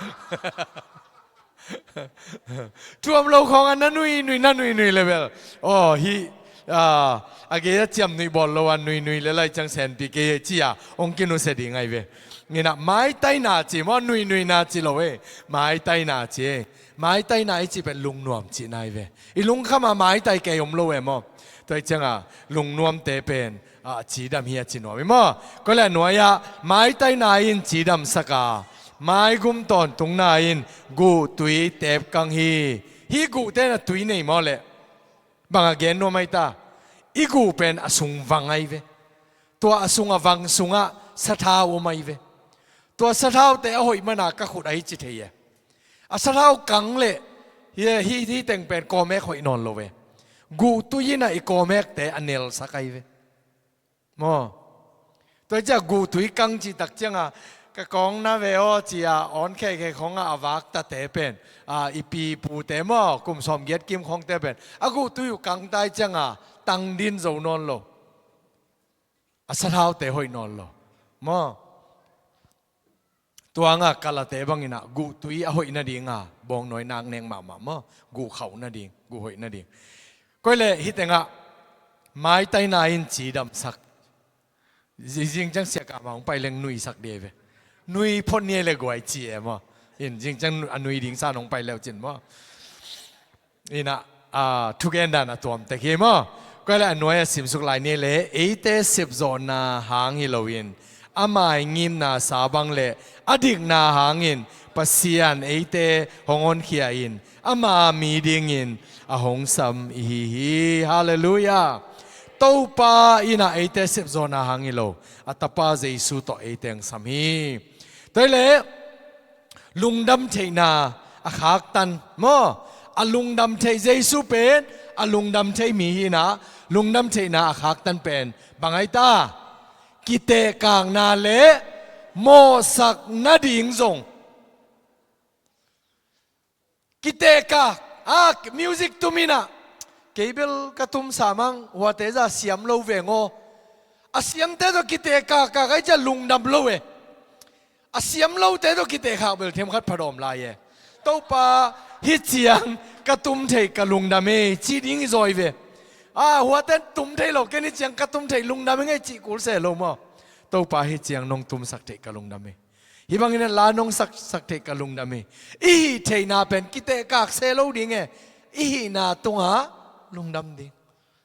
Thu om lo khawngah na nuinui, na nuinui le bel, aw, hih, a, a gei a ciam nuih bawl lo a nuinui le lai ciang senpi kei ci-a hong kinusia ding ahi ve. In ah maitaina ci maw, nuinuina ci lo e. Maitaina ci e. Maitaina i cih pen lungnuam cihna ahi ve. I lungkham a maitai kei om lo e maw? Tua ahih ciangin lungnuamte pen, a, cidam hi a ci nuam hi maw? Koi le a nuai-ah maitaina in cidamsak a, maigum tawntungna in guhtui teepkang hi. Hih guhte in a tui nei maw leh? Bang a gen nuam ahi ta? I guh pen a sung vang ahi ve. Tua a sung a vang sungah sathau om ahi ve. Tua sathaute a hoih mana ka khut ahi ci thei e. A sathau kang leh hih, hih, hih teng pen kawmek hoih nawn lo ve. Guhtui in ah i kawmekte a nelsak ahi ve. Maw? Tua hi ciah guhtui kang cih tak ciangin ka kawng na ve aw ci-a awn khekhe khawngah a vaktate pen, a, i pi pute maw, kum sawmgiat kim khawngte pen a guhtui uh kang ta ahih ciangin tang din zo nawn lo. A sathaute hoih nawn lo. Maw? Tua hangah kalate bangin ah guhtui a hoih nadinga bawngnawi nak nek mahmah maw? Guh khauh nading, guh hoih nading. Koi le hih tengah maitaina in cidamsak. Zi-, zing ciang siakam hong pai leng nuisak ding ahi ve. Nui phot ni ahi le guai ci e maw? In zing ciang a nui ding san hong pai leu cin maw? In ah, a, thugen dan a tuam tek hi maw? Koi le a nuai a simsuk lai ni le, eite sepzawhna hang hi loin, ama i ngimna sa bang le a dikna hangin Pasian eite hong honkhia in, ama mi dingin a hong sam i hi hi. Halleluiah. Topa in ah eite sepzawhna hang hi lo, a Tapa Jesu tawh eite hong sam hi. Tua hi le, lungdam theihna a khaktan maw? A lungdam theih Jesu pen a lungdam thei mi hi in ah, lungdam theihna a khaktan pen bang ahi ta? Kitehkakna le mawhsak nading zong. Kitehkak, a, music tum in ah, Kei bel ka tum sam ang, huate za siam lo veng aw. A siamte tawh kiteh kahkah ahi ciah lungdam lo e. A siam lote tawh kiteh khak bel themkhat phadawm lai e. Topa, hih ciang ka tum theih ka lungdam e, cih ding hi zaw hi ve. A, huate tum thei lo, ken hih ciang ka tum theih lungdam ing e cih kul se lo maw. Topa, hih ciang nong tumsak theih ka lungdam e. Hih bangin a la nong saksak theih ka lungdam e. I hih theihna pen kiteh kak se lo ding e. I hihna tungah lungdam ding.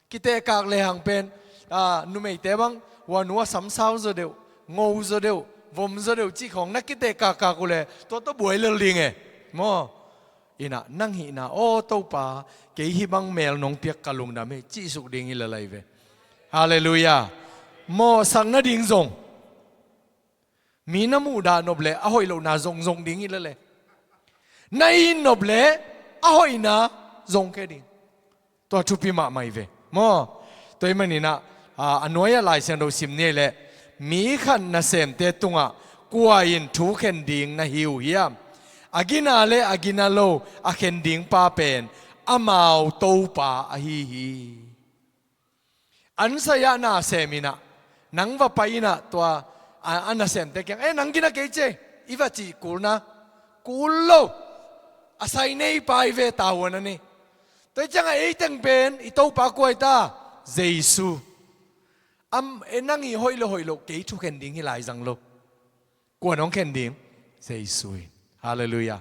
Kiteh kak lehang pen, a, numeite bang, hua nu a samsau zaw deuh, ngo zaw deuh, vom zaw deuh cih khawng na kiteh kak kak uh leh, tua tawh buai lel ding e. Maw, inah, nang hihna, aw Topa, kei hih bang mel nong piak ka lungdam e, cih suk ding hi lel lai ve. Halleluiah. Mawhsak nading zong. Mi na muhdah nop leh a hoih lohna zongzong ding hi lel e. Na it nop leh a hoihna zong khia ding. Tua thupi mahmah hi ve. Maw, tua ahih maninah, a, a nuai-ah Lai Siangtho sim ni leh, mi khat nasemte tungah kua in thu khen ding na hi uh hiam? A gina le a gina lo a khen dingpa pen amau Topa ahi hi. An sai-ah na sem inah, nang va pai inah tua, a, a nasemte kiang, "Eh, nang gina kei ci e," i va cih kulna, kul lo. A sai neipa hi ve, tavuan a nei. Tua hi ciangah ei teng pen i Topa kua hi ta? Jesu. Am, eh, nang i hoih lo hoih lo, kei thu khen ding hi lai zang lo. Kua in hong khen ding? Jesu in. Halleluiah.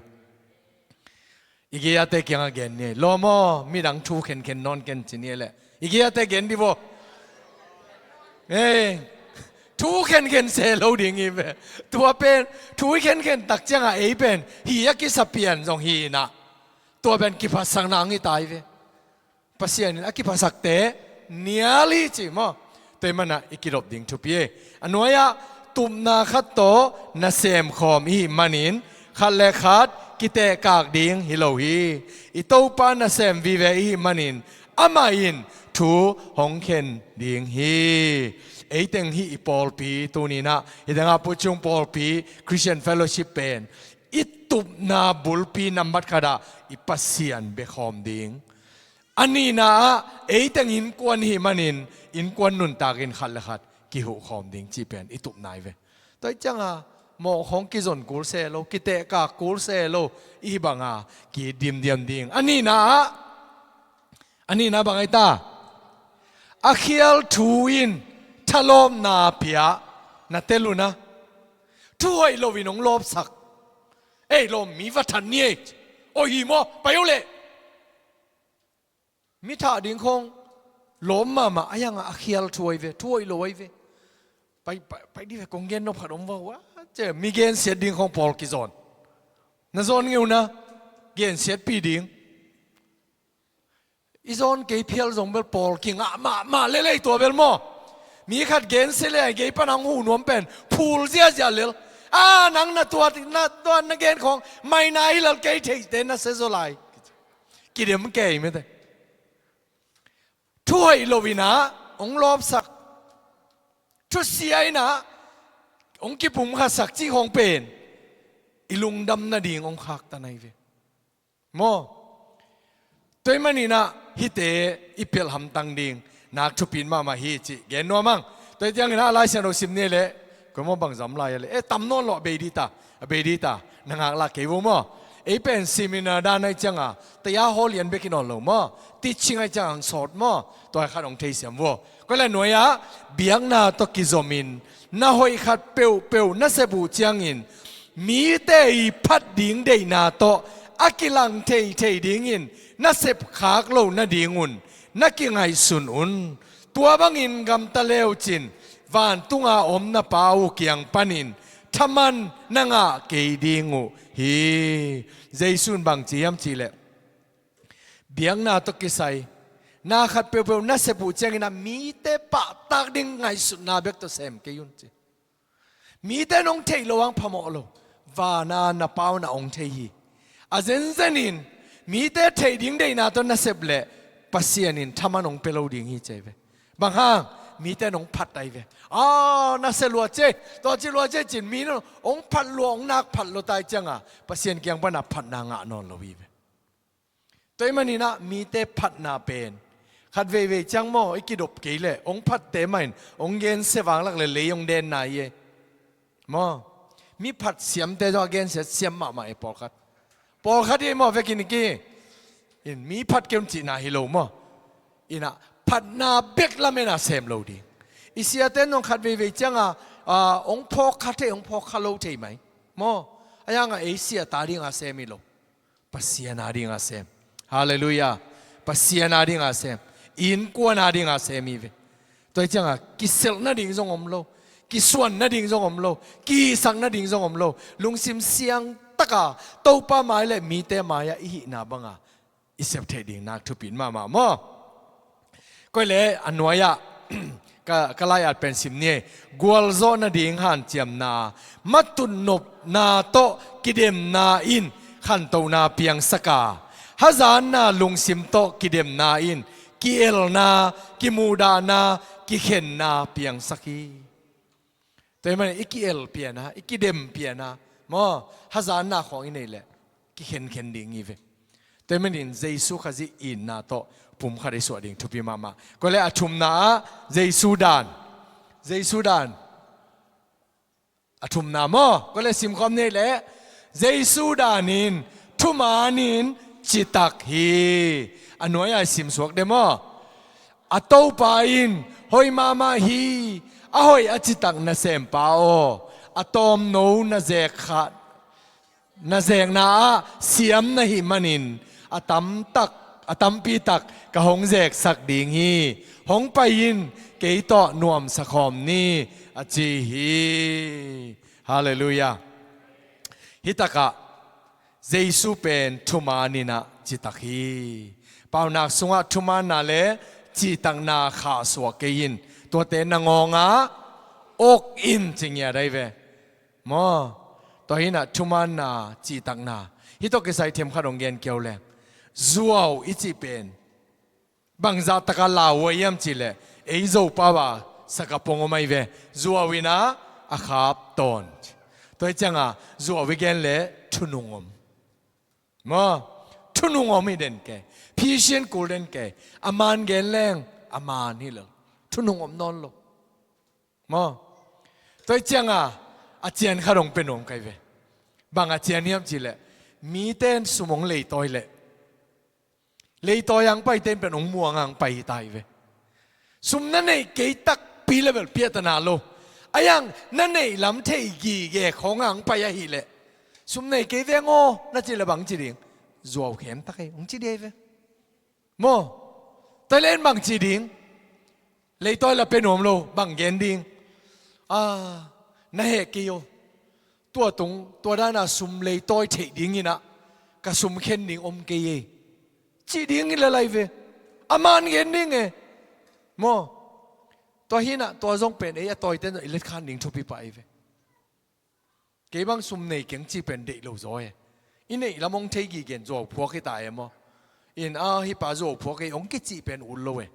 I gei-ate kiangah gen ni. Lawm aw, midang thu khenkhen nawn ken ci ni leh, i gei-ate gen dih vaw. Ei, thu khenkhen se lo ding hi ve. Tua pen thu i khenkhen tak ciangah ei pen hi a kisa pian zong hi inah, tua pen kiphatsakna ang hi ta hi ve. Pasian in a kiphasakte nial hi ci maw? Tua ahih manah i kidop ding thupi e. A nuai-ah tupna khat tawh nasem khawm i hih manin khat le khat kitehkak ding hi lo hi. I Topa nasem vive i hih manin amah in thu hong khen ding hi. Ei teng hih i pawlpi tuninah, hih tengah Puchung pawlpi Christian Fellowship pen i tupna bulpi nambat khatah i Pasian bia khawm ding. A nihna-ah ei teng innkuan i hih manin innkuan nuntakin khat le khat kihuhkhawm ding cih pen i tupna hi ve. Tua hi ciangah mawh khawng kizon kul se lo, kitehkak kul se lo, i hih banga kidimdiam ding. A nihna-ah, a nihna bang ahi ta? A khial thu in thalawpna pia na tel un a, thu hoih loin hong lawpsak. Ei, lawm, mi va that ni ei. Aw, hi maw, pai uh leh. Mi thah ding khawng lawm mahmah, a hiangah a khial thu ahi ve, thu hoih lo ahi ve. Pai, pai, pai dih ve, kong gen nop khat om va uh a, ci, mi gensiat ding khawng pawl kizawn. Na zawn ngei un a, gensiatpih ding. I zawn kei phial zong bel pawl kingah mahmah lel ei tua bel maw. Mi khat gensia le a gei pan hong huh nuam pen phul ziahziah lel. A, nang na tuat, na tuat na gen khawng maina hi lel, kei theihte na sia zaw lai. Kidem kei mite. Thu hoih lo inah hong lawpsak, thusia inah hong kipumkhatsak cih khawng pen i lungdam nading hong khaktan ahi ve. Maw? Tua ahih maninah hihte i pelh hamtang ding nak thupi mahmah hi cih gen nuam ang. Tua hi cianginah Lai Siangtho sim ni leh, kua maw bang zam lai a leh, eh, tam nawn lo, a bei dih ta, a bei dih ta, na ngak lah kei vo maw. Ei pen seminar dan ahi cianga taya hall lian bek hi nawn lo maw. Teaching ahi cianga hong sawt maw. Tua khat hong theisiam vo. Koi le nuai-ah biakna tawh kizomin na hoih khat peuhpeuh na sep uh ciangin mite i phat ding deihna tawh a kilang theithei dingin na sepkhak loh nadingun na kingaihsun un. Tua bangin gamta leucin vantunga om na Pa uh kiang panin thaman na ngah kei ding uh hi. Jesu in bang ci hiam cihleh, biakna tawh kisai na khat peuhpeuh na sep uh cianginah mite pahtak ding ngaihsutna bek tawh sem kei un ci. Mite nong theih loh hang phamawh lo, vana na Pa uh na hong thei hi. A zenzenin mite theih ding deihna tawh na sep leh Pasian in thaman hong pia lo ding hi ci ahi ve. Bang hang? Mite nong phat ahi ve. A, na sia lua ci, tua ci lua ci cin mi nong hong phat lua, hong nak phat lua ta ahi cianga Pasian kiang pana phatna ngah nawn lo hi ve. Tua ahih maninah mite phatna pen Khat veivei ciang maw, i kidop kei leh hong phatte mah in hong gensia vanglak leh lei hong denna hi ei. Maw, mi phat siamte zong a gensia siam mahmah ei pawlkhat. Pawlkhat hi ei maw, vekin i ki in mi phat kei un cihna hi lo maw. Inah phatna bek lamen a sem lo ding. I siate in zong khat veivei cianga, a, hong phawk kha thei, hong phawk kha lo thei mai maw. A yangah ei siata dinga sem hi lo. Pasian a dinga sem. Halleluiah. Pasian a dinga sem. Innkuan a dinga sem hi ve. Tua hi cianga kiselh nading zong om lo. Kisuan nading zong om lo. Kisak nading zong om lo. Lungsim siangtaka Topa mai le mite mai-ah i hihna banga i sep theih ding nak thupi in mahmah maw. Koi le a nuai-ah ka, ka lai-at pen sim ni ei. Gualzawh nading hanciamna, matut nopna tawh kidemna in khantohna piangsak a, hazatna lungsim tawh kidemna in ki-elna, kimuhdahna, kikhenna piangsak hi. Tua hi manin i ki-el piana, i kidem piana maw, hazatna khawng i neih leh kikhenkhen ding hi ve. Tua hi manin Jesu Khazih itna tawh pumkhat i suah ding thupi mahmah. Koi le a thumna ah Jesu dan. Jesu dan. A thumna maw, koi le simkhawm ni ei leh, Jesu dan in thuman in citak hi. A nuai-ah i simsuak de maw. A Topa in hoih mahmah hi. A hoih a citak nasempa aw, a tawmno na zek kha, na zekna ah siam na hih manin a tamtak, a tampitak ka hong zeksak ding hi. Hong pai in, kei tawh nuamsa khawm ni, a ci hi. Halleluiah. Hitakah Jesu pen thuman inah citak hi. Paunak sungah thumanna le citakna khahsuah kei in, tuate na ngawngah ok in ci ngiat ahi ve. Maw, tua hinah thumanna, citakna, hih tawh kisai themkhat hong gen kiau leng. Zuau i cih pen bangzah taka lauhuai hiam cihleh, ei Zopau a sakapong om ahi ve. Zuau inah a khap tawn. Tua hi cianga zuau i gen leh thunung om. Maw, thunung om hi den kei. Phisian kul den kei. A man gen leng a man hi lo. Thunung om nawn lo. Maw, tua hi cianga a cian khat hong pia nuam kai ve. Bang a cian hiam cihleh, mite in sum hong leitawi leh, leitawi ang paite in pen hong muang ang pai hi ta hi ve. Sum na neih kei takpi le bel piatana lo. A yang na neih lam thei gige khawng ang pai ahileh, sum nei kei veng aw na cih le bang ci ding? Zuau khem tak ei hong ci ding hi ve. Maw, tua le in bang ci ding? Leitawi la pia nuam lo, bang gen ding? A, na heh kei aw. Tua tung, tua dana sum leitawi theih dinginah ka sum khen ding om kei ei, cih ding hi le lai ve. A man gen ding e. Maw, tua hinah tua zong pen ei a tawite in zong i letkhan ding thupi pah ei ve. Kei bang sum nei keng cih pen deih lo zaw e. I neih lam hong thei gige in zuau phuak hi ta e maw. In a hih pa zuau phuak ei hong kicih pen ut lo e.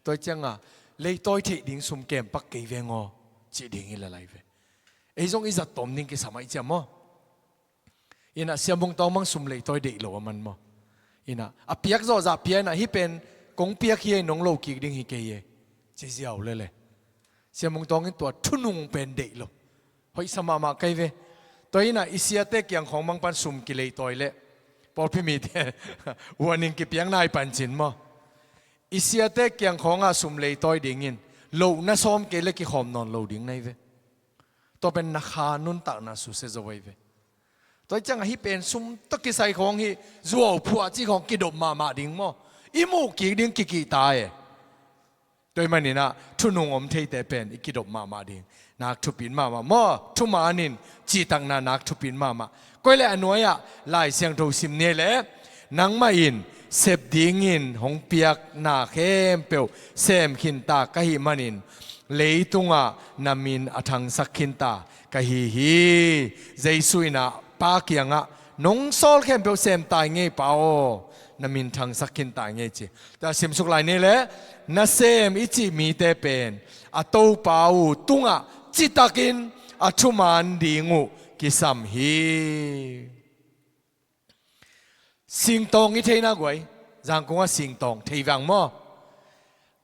Tua hi cianga leitawi theih ding sum kem pak kei veng aw, cih ding hi le lai ve. Ei zong i zat tawm ding kisam ahi ciam maw. Inah Siamung Tawng bang sum leitawi deih lo a man maw. Inah a piak zawhzah pia inah hih pen kong piak hi ei, nong lo kik ding hi kei e, ci ziau lele. Siamung Tawng in tua thunung pen deih lo. Hoihsa mahmah kai ve. Tua hinah i siate kiang khawng bang pan sum kileitawi leh pawlpi mite warning kipiak nai pancin maw. I siate kiang khawngah sum leitawi dingin loh na sawm kei le kikhawm nawn lo ding na hi ve. Tua pen na kha nuntakna susia zo ahi ve. Tua hi ciangah hih pen sum tawh kisai khawng hih zuau phuah cih khawng kidop mahmah ding maw. I muh kik ding kikihta e. Tua hi maninah thunung om theite pen i kidop mahmah ding nak thupin mahmah maw. Thuman in cihtakna nak thupin mahmah. Koi le a nuai-ah Lai Siangtho sim ni le, nangmah in sep dingin hong piak na khempeuh sem khinta ka hih manin leitungah na min a thangsak khinta ka hi hi. Jesu inah Pa kiangah nong sawl khempeuh sem tai ngei Pa aw, na min thangsak khinta ngei ci. Tua simsuk lai ni le, nasem i cih mite pen a Topa uh tungah citakin a thuman ding uh kisam hi. Singtawng i theihna guai, Zangkungah singtawng thei vang maw.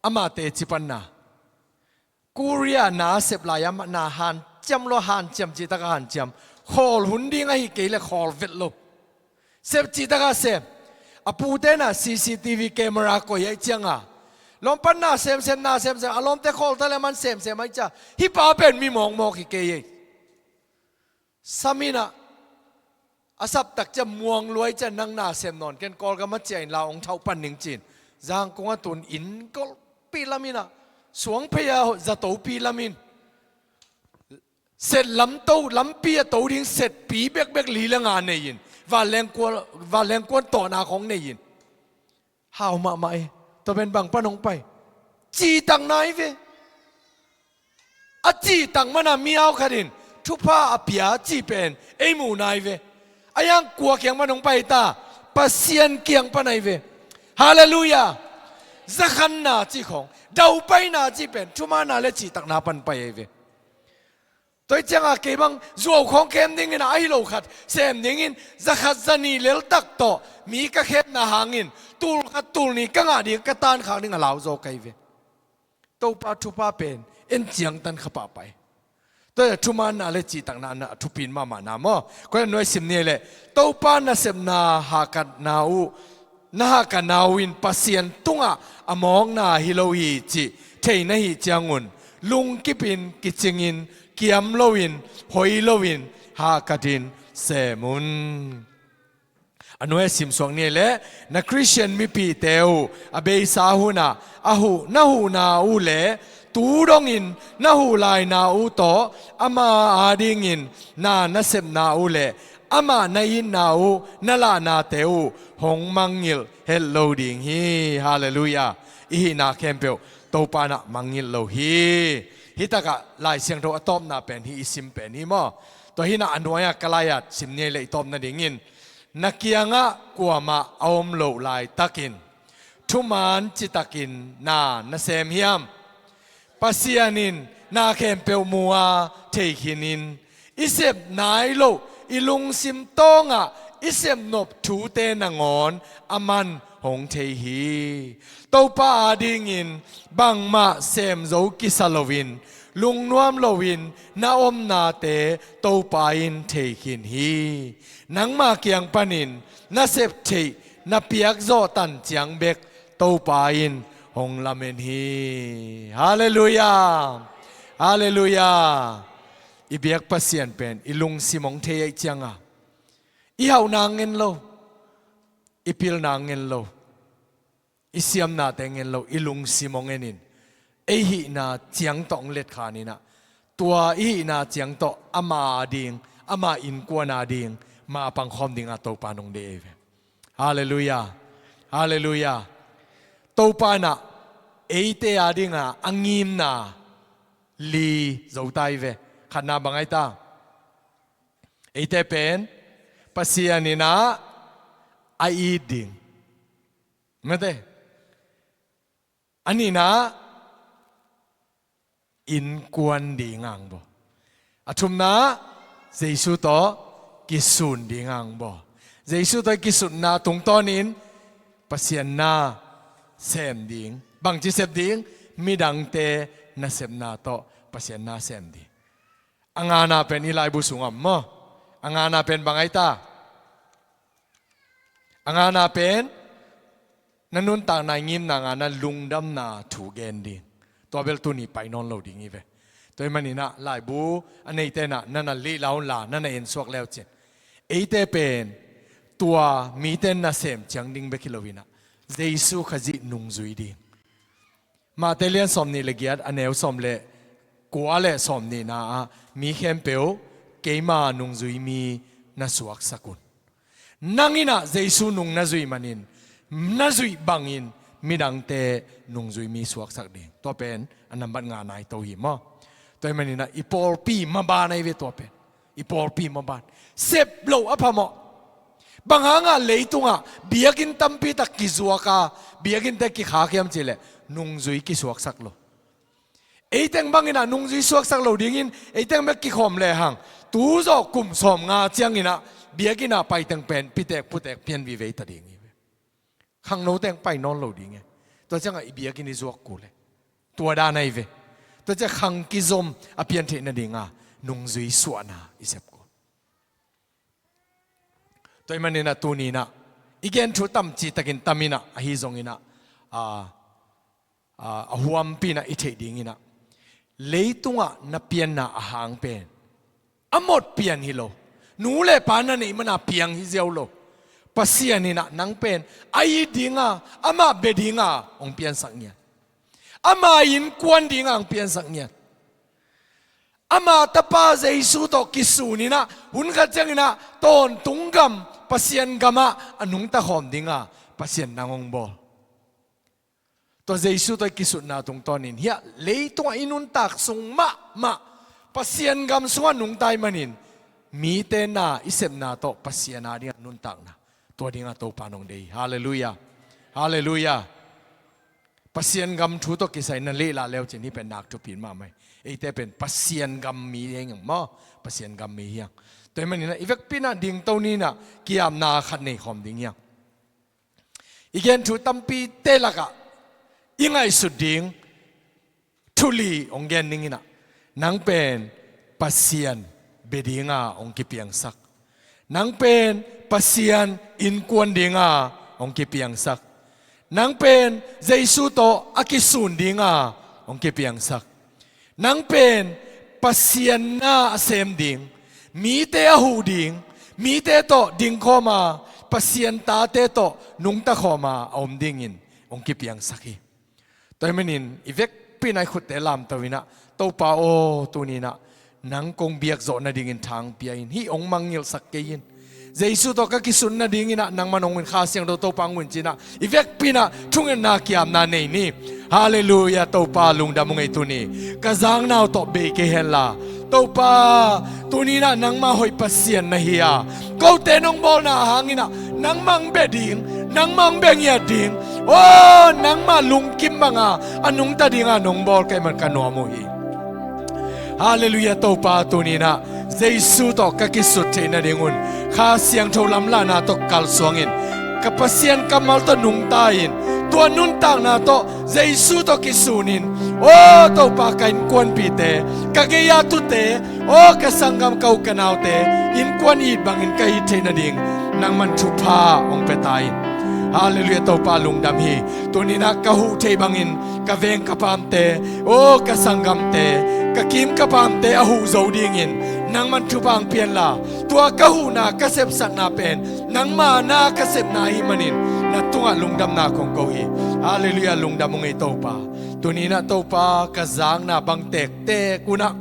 Amah teci panna. Korea na a sep lai-a amah na hanciam lua, hanciam cih takah hanciam. Khawl hun ding ahi kei leh khawl vet lo. Sep cih takah sem. A pute na C C T V camera koih ahih ciangin, lawmpan na semsem, na semsem, a lawmte khawl ta leh amah semsem ahih ciangin, hih pa pen mi mawkmawk hi kei ei. Sam in ah, a sap tak ciang muang lua ahih ciang nang na sem nawn ken, Kawlgam ah ciah inla hong thauh pan ning ci-in, Zangkong ah tun inn golhpi lam in ah, suangphei ah zatopi lam in, set lam to, lampi a to ding setpi bekbek li le nga nei-in, vanleng kuan, vanleng kuan tawhna khawng nei-in. Hau mahmah e. Tua pen bang pan hong pai? Cihtakna hi ve. A cihtak man a mi aukhat in thupha a pia cih pen ei muhna hi ve. A hiang kua kiang pan hong pai ta? Pasian kiang pan ahi ve. Halleluiah. Zakhanna cih khawng, daupaina cih pen thumaanna le cihtakna pan pai ahi ve. Tua ahih ciangin kei bang zuau khawng kem dingin ah, ahi lo khat sem dingin, zakhat zanih lel tak tawh mi ka khemna hangin tulkhat tulnih ka ngah ding, ka tankhak ding a lauzaw ka hi ve. Topa thupha pen en ciangtan kha pahpah hi. Tua ahih ciang thumaanna le cihtakna na a thupi mahmahna maw. Koi a nuai sim ni leh, Topa nasepna hahkatna uh, na hahkatna uh in Pasian tungah a mawkna hi lo hi cih thei na hih ciangun, lungkipin, kicingin, kiam loin, hoi loin, hahkatin sem un. A nuai a simsuak ni leh, na Khristian mipihte uh a beisa hunah a huh, na huhna uh le tu dongin na huh laina uh tawh ama adingin na nasepna uh le amah na itna uh, na lahnate uh hong mangngilh het lo ding hi. Halleluiah. I hihna khempeuh Topa in ah mangngilh lo hi. Hih takah Lai Siangtho a tawpna pen hih i sim pen hi maw. Tua hi in ah a nuai-ah ka lai-at sim ni leh i tawp nadingin, na kiangah kuamah a om loh laitakin thumaan citakin na na sem hiam? Pasian in na khempeuh mu a thei khinin, i sep nai loh, i lungsim tawngah i sepnop thute nangawn aman hong thei hi. Topa adingin bangmah sem zo kisa loin, lungnuam loin na omnate Topa in thei khin hi. Nangma kiang panin na sep theih, na piak zawh tan ciang bek Topa in hong lamen hi. Halleluiah. Halleluiah. I biak Pasian pen i lungsim hong thei ahih ciangin, i hauhna ngen lo, i pilna ngen lo, i siamnate ngen lo, i lungsim hong en in, ei hihna ciang tawh hong letkhan in ah, tua i hihna ciang tawh ama ading, ama innkuan ading ma pangkhawm dingin Topa in hong deih ahi ve. Halleluiah. Halleluiah. Topa in ah eite adingin a ngimna li zo ta hi ve. Khatna bang ahi ta? Eite pen Pasian in ah a it ding, mate, a nihna innkuan ding a hang bawl. A thumna Jesu tawh kisun ding a hang bawl. Jesu tawh i kisunna tungtawnin Pasian na sem ding. Bangci sep ding? Midangte nasepna tawh Pasian na sem ding. A ngana pen i laibu sungah om maw? A ngana pen bang ahi ta? A ngana pen na nuntakna i ngimna ngana lungdamna thu gen ding. Tua bel tuni pai nawn lo ding hi ve. Tua ahih manin ah laibu a neite in ah na na lih la un la, na na ensuak le uh cin. Eite pen tua mite nasem ciang ding bek hi lo in ah, Jesu Khazih nungzui ding. Matthai lian sawmnih le giat, a neu sawm le kua le sawmnihna ah, mi khempeuh keima nungzui mi na suaksak un. Nang in ah Jesu nung na zuih manin, na zuih bangin midangte nungzui mi suaksak ding. Tua pen a nambat nga nai to hi maw. Tua ahih manin ah i pawlpi maban ahi ve tua pen. I pawlpi maban. Sep loh a phamawh. Bang hangah leitungah biakinn tampi tak kizuak a, biakinnte kikhak hiam cih leh nungzui kisuaksak lo. Eiteng bangin ah nungzui suaksak lo dingin, eiteng bek kikhawm lehang, tu zawh kum sawmnga ciangin ah biakinn ah paiteng pen pitek putek pian vivei ta ding hi ve. Khangno teng pai nawn lo ding e. Tua ciangah i biakinn i zuak kul e. Tua dan ahi ve. Tua ciah khang kizom a pian theih nadinga nungzui suahna i sep kul. Tua ahih maninah tuninah i gen thu tam citakin taminah ahi zonginah, a, a, a huampi inah i theih dinginah, leitungah na pianna a hang pen a mot pian hi lo. Nu le pa na neih mana piang hi ziau lo. Pasian inah nang pen a it dinga, amah bia dinga hong piansak ngiat. Ama innkuan dinga hong piansak ngiat. Ama tapa Jesu tawh kisun inah hun khat cianginah tawntung gam, Pasian gamah a nungta khawm dinga Pasian nang hong bawl. Tua Jesu tawh i kisutna tungtawnin hiah leitungah i nuntak sung mahmah Pasian gam sungah nungta ahih manin mite na i sepna tawh Pasian a dinga nuntakna, tua dinga Topa nong deih hi. Halleluiah. Halleluiah. Pasian gam thu tawh kisai na lehlah leucin hih pen nak thupi mahmah hi. Eite pen Pasian gam mi hi hang maw? Pasian gam mi hi hang. Tua ahih maninah i vekpi inah dingto ninah ki-apna khat nei khawm ding hi hang. I gen thu tampite lakah i ngaihsut ding thu li hong gen dinginah, nang pen Pasian bia dinga hong kipiangsak. Nang pen Pasian innkuan dinga hong kipiangsak. Nang pen Jesu tawh a kisun dinga hong kipiangsak. Nang pen Pasian na a sem ding, mite a huh ding, mite tawh dingkhawma, Pasian tate tawh nungta khawma a om dingin hong kipiangsak hi. Tua ahih manin i vekpi inah i khutte lamto inah, Topa aw, tuninah nang kong biak zawh nadingin thang pia in, hih hong mangngilhsak kei in. Jesu tawh ka kisun nadinginah nangman hong un, Kha Siangtho Topa hong un cinah i vekpi inah thungetna ki-apna nei ni. Halleluiah. Topa lungdam ung ei tuni. Ka zakna uh tawh bei kei henla, Topa, tuninah nangmah hoih Pasian na hi a, kote nong bawlna hanginah nangmah hong bia ding, nangmah hong bia ngiat ding, aw, nangmah lungkim banga a nungta dinga nong bawl ka hih man ka nuam uh hi. Halleluiah. Topa, tuninah Jesu tawh ka kisut theih nadingun Kha Siangtho lamlahna tawh kalsuangin, ka Pasian kammal tawh nungta in, tua nuntakna tawh Jesu tawh kisunin, aw Topa, ka innkuanpihte, ka gei-a tute, aw ka sanggam, ka u ka naute innkuan it bangin ka it theih nading nangman thupha hong pia ta in. Halleluiah. Topa lungdam hi. Tuninah ka huh theih bangin ka veng ka pamte, aw ka sanggamte, ka kim ka pamte a huh zo dingin nangman thupha hong pia inla, tua ka huhna, ka sepsakna pen nangma na ka sepna ahih manin na tungah lungdamna kong ko hi. Halleluiah. Lungdam ung ei Topa. Tuninah Topa, ka zakna bang tektek unah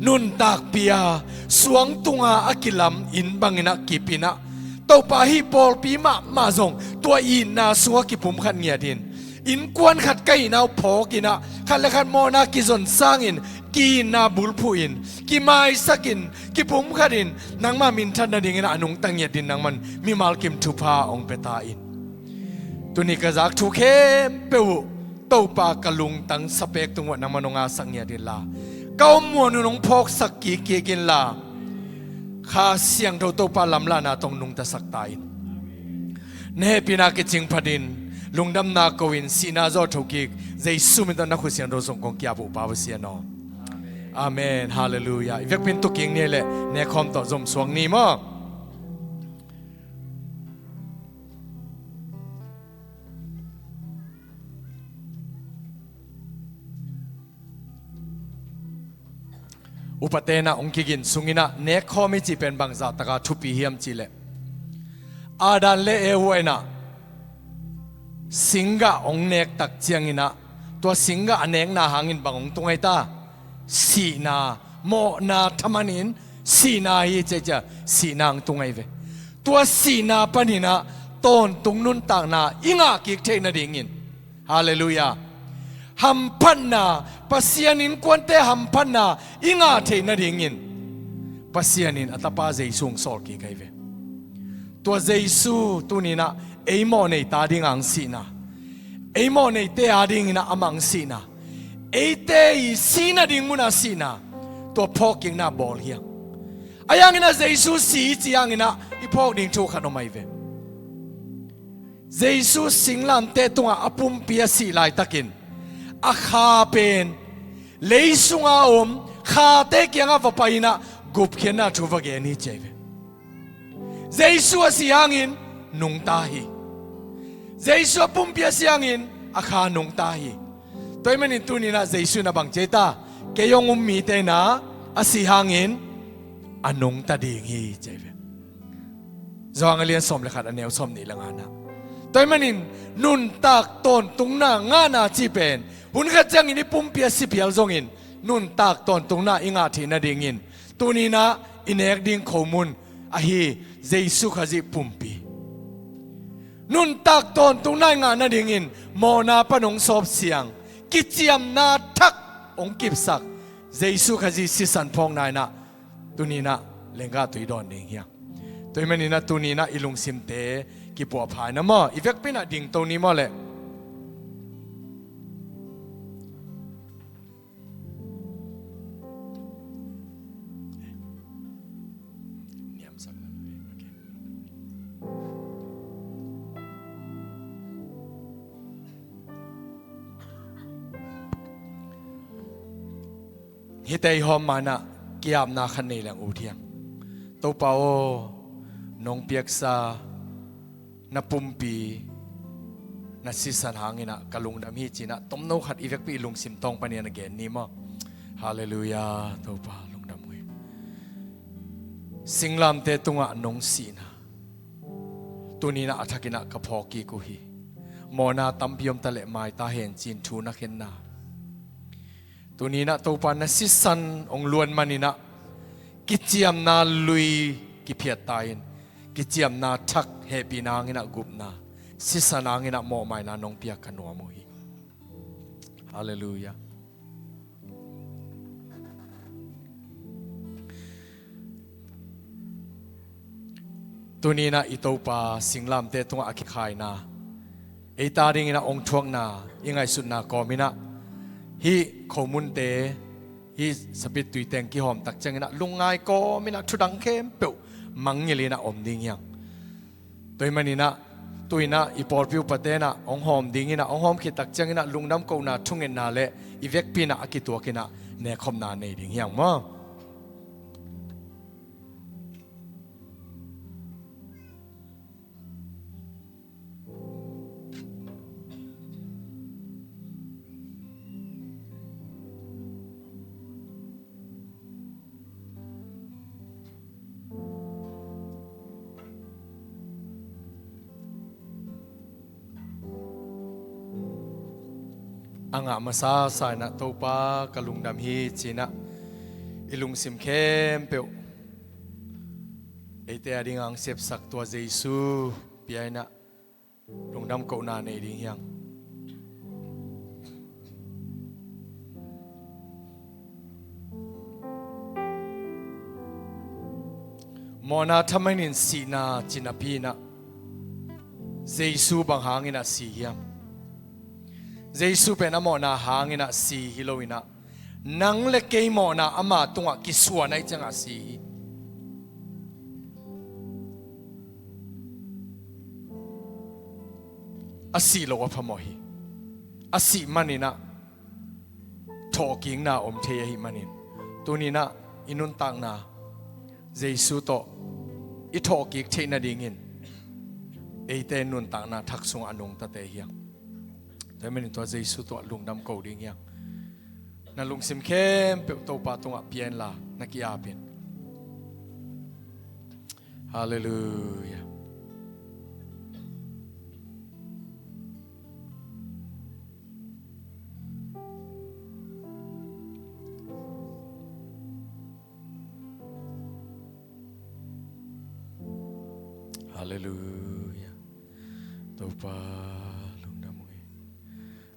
nuntakpih a, suang tunga a kilam inn banginah kipinah, Topa, hih pawlpi mahmah zong tua itna sungah kipumkhat ngiatin, innkuan khat ka hihna uh phawkinah khat le khat mawhna kizon sangin ki-itna bulphuhin, kimaisakin, kipumkhatin, nangmah minthan nadinginah a nungta ngiatin nangman mimal kim thupha hong pia ta in. Tuni ka zak thu khempeuh uh Topa, ka lungtang sapek tungah nangman hong asak ngiat inla, ka om muan un hong phawksak kikkik inla, Kha Siangtho Topa lamlahna tawh hong nungtasak ta in. Na hehpihna kicing phatin, lungdamna ko-in, sihna zawh thokik Jesu min tawh na khut siangtho sung kong ki-ap uh Pa Pasian aw. Amen. Halleluiah. I vekpi in tukik ni leh nekkhawm tawh zomsuak ni maw? Upa tenah hong kigin sunginah nekkhawm i cih pen bangzah taka thupi hiam cihleh, Adam le Eva inah singgah hong nek tak cianginah, tua singgah a nekna hangin bang hong tung ahi ta? Sihna, mawhna thaman in sihna hi, ciacia sihna hong tung ahi ve. Tua sihna paninah tawntung nuntakna i ngahkik theih nadingin, halleluiah, hamphatna, Pasian innkuante hamphatna i ngah theih nadingin Pasian in a Tapa Jesu hong sawlkik ahi ve. Tua Jesu tuninah ei mawhnei ta dinga hong sihna, ei mawhneite a dinginah amah hong sihna, eite i si nading munah sihna, tua phawkkikna bawl hi hang. Ahi hanginah Jesu si i cih hanginah i phawk ding thu khat om ahi ve. Jesu singlamteh tungah a pumpi a sih laitakin a kha pen leisunga om khate kiangah va pai-in ah gupkhiatna thu va gen hi ci ahi ve. Jesu a sih hangin nungta hi. Jesu a pumpi a sih hangin a kha nungta hi. Tua ahih manin tuni-in ah Jesu in ah bang ci ahi ta, kei hong um mite in ah a sih hangin a nungta ding hi ci ahi ve. Johan a lian sawm le khat a neu sawm nih le ngana. Tua ahih manin nuntak tawntungna ngahna cih pen hun khat ciangin i pumpi a si phial zongin nuntak tawntungna i ngah theih nadingin tuni-in ah i nek ding khomun ahi Jesu Khazih pumpi. Nuntak tawntungna i ngah nadingin mawhna pan hong sawp siang kiciamna thak hong kipsak Jesu Khazih sisan phawkna in ah tuni-in ah lenggah tui dawn ding hi hang. Tua ahih manin ah tuni-in ah i lungsimte kipuahpha in ah maw, i vekpi-in ah dingto ni maw leh. Hihte i hawm ma-in ah ki-apna khat nei leng ut hi hang. Topa aw, nong piaksa na pumpi na sisan hangin ah ka lungdam hi ci-in ah tomno khat i vekpi i lungsim tawng panin a gen ni maw. Halleluiah, Topa lungdam uh hi. Singlamteh tungah nong sihna tuni-in ah a thakin ah ka phawk kik uh hi. Mawhna tampi om ta leh mai ta hen ci-in thu na khenna. Tuni-in ah Topa na sisan hong luan manin ah kiciamna lui kiphiat ta in kiciamna thak hehpihna hangin ah gupna, sisan hangin ah mawhmaina nong piak ka nuam uh hi. Halleluiah. Tuni-in ah i Topa singlamteh tungah a kikhaina eite adingin ah hong thuakna i ngaihsutna kawmin ah hih khomunte, hih sapittui teng kihawm tak ciangin ah lungngai kawmin ah thudang khempeuh mangngilh in ah om ding hi hang. Tua ahih manin ah tu-in ah i pawlpi upate in ah hong hawm dingin ah hong hawm khit tak ciangin ah lungdam kohna thungetna le i vekpi-in ah a kituakin ah nekkhopna nei ding hi hang maw. A ngah masa sa-in ah Topa ka lungdam hi ci-in ah i lungsim khempeuh eite adingin hong sepsak tua Jesu pia-in ah lungdam kohna nei ding hi hang. Mawhna thaman in sihna ci napi-in ah Jesu bang hangin ah si hiam? Jesu pen a mawhna hangin ah si hi lo-in ah nang le kei mawhna ama tungah kisuan ahih ciangah si hi. A sih loh a phamawh hi. A sih manin ah thawhkikna om thei ahih manin tuni-in ah i nuntakna Jesu tawh i thawhkik theih nadingin eite nuntakna thak sungah a nungtate hi hang. Tua ahih manin tua Jesu tawh lungdam ko ding hi hang. Na lungsim khempeuh Topa tungah pia inla na ki-ap in. Halleluiah. Halleluiah. Topa lungdam ung ei.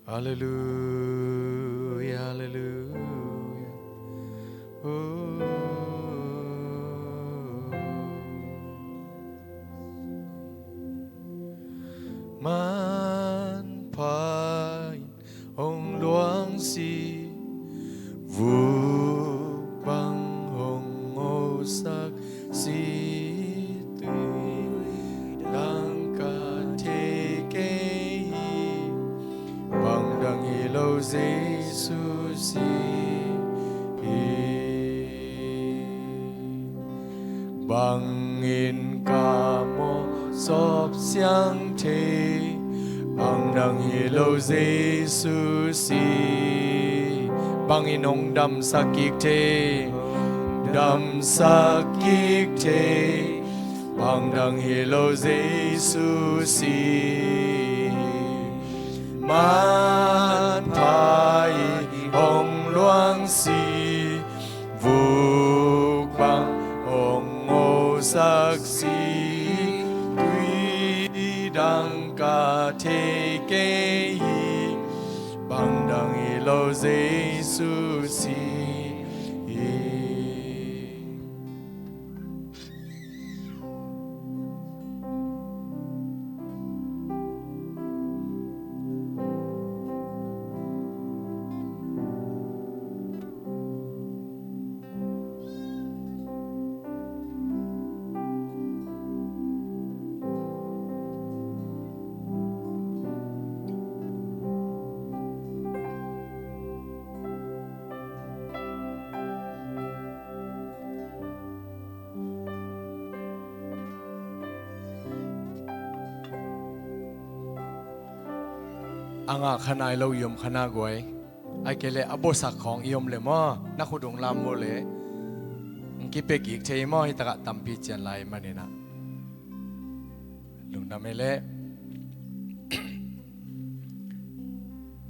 Halleluiah, halleluiah. Oh. Manpha in hong luangsi, vuk bang hong hosak si, tui dang ka thei Bangin ka mawh sawp siang thei, bang dang hi lo Jesu si. Bangin hong damsak kik thei, damsak kik thei, bang dang hi lo Jesu si. Manpha i hong luang si, vuk bang hong ngosak si, tui dang ka thei kei hi, bang dang hi lo Jesu si hi. A ngah kha nai lo i om kha na guai. Ai kei le a bosak khawng i om le maw, na khut ung lam maw le. Ng kipia kik thei maw, hi takah tampi cian lai maninah. Lungdam e le.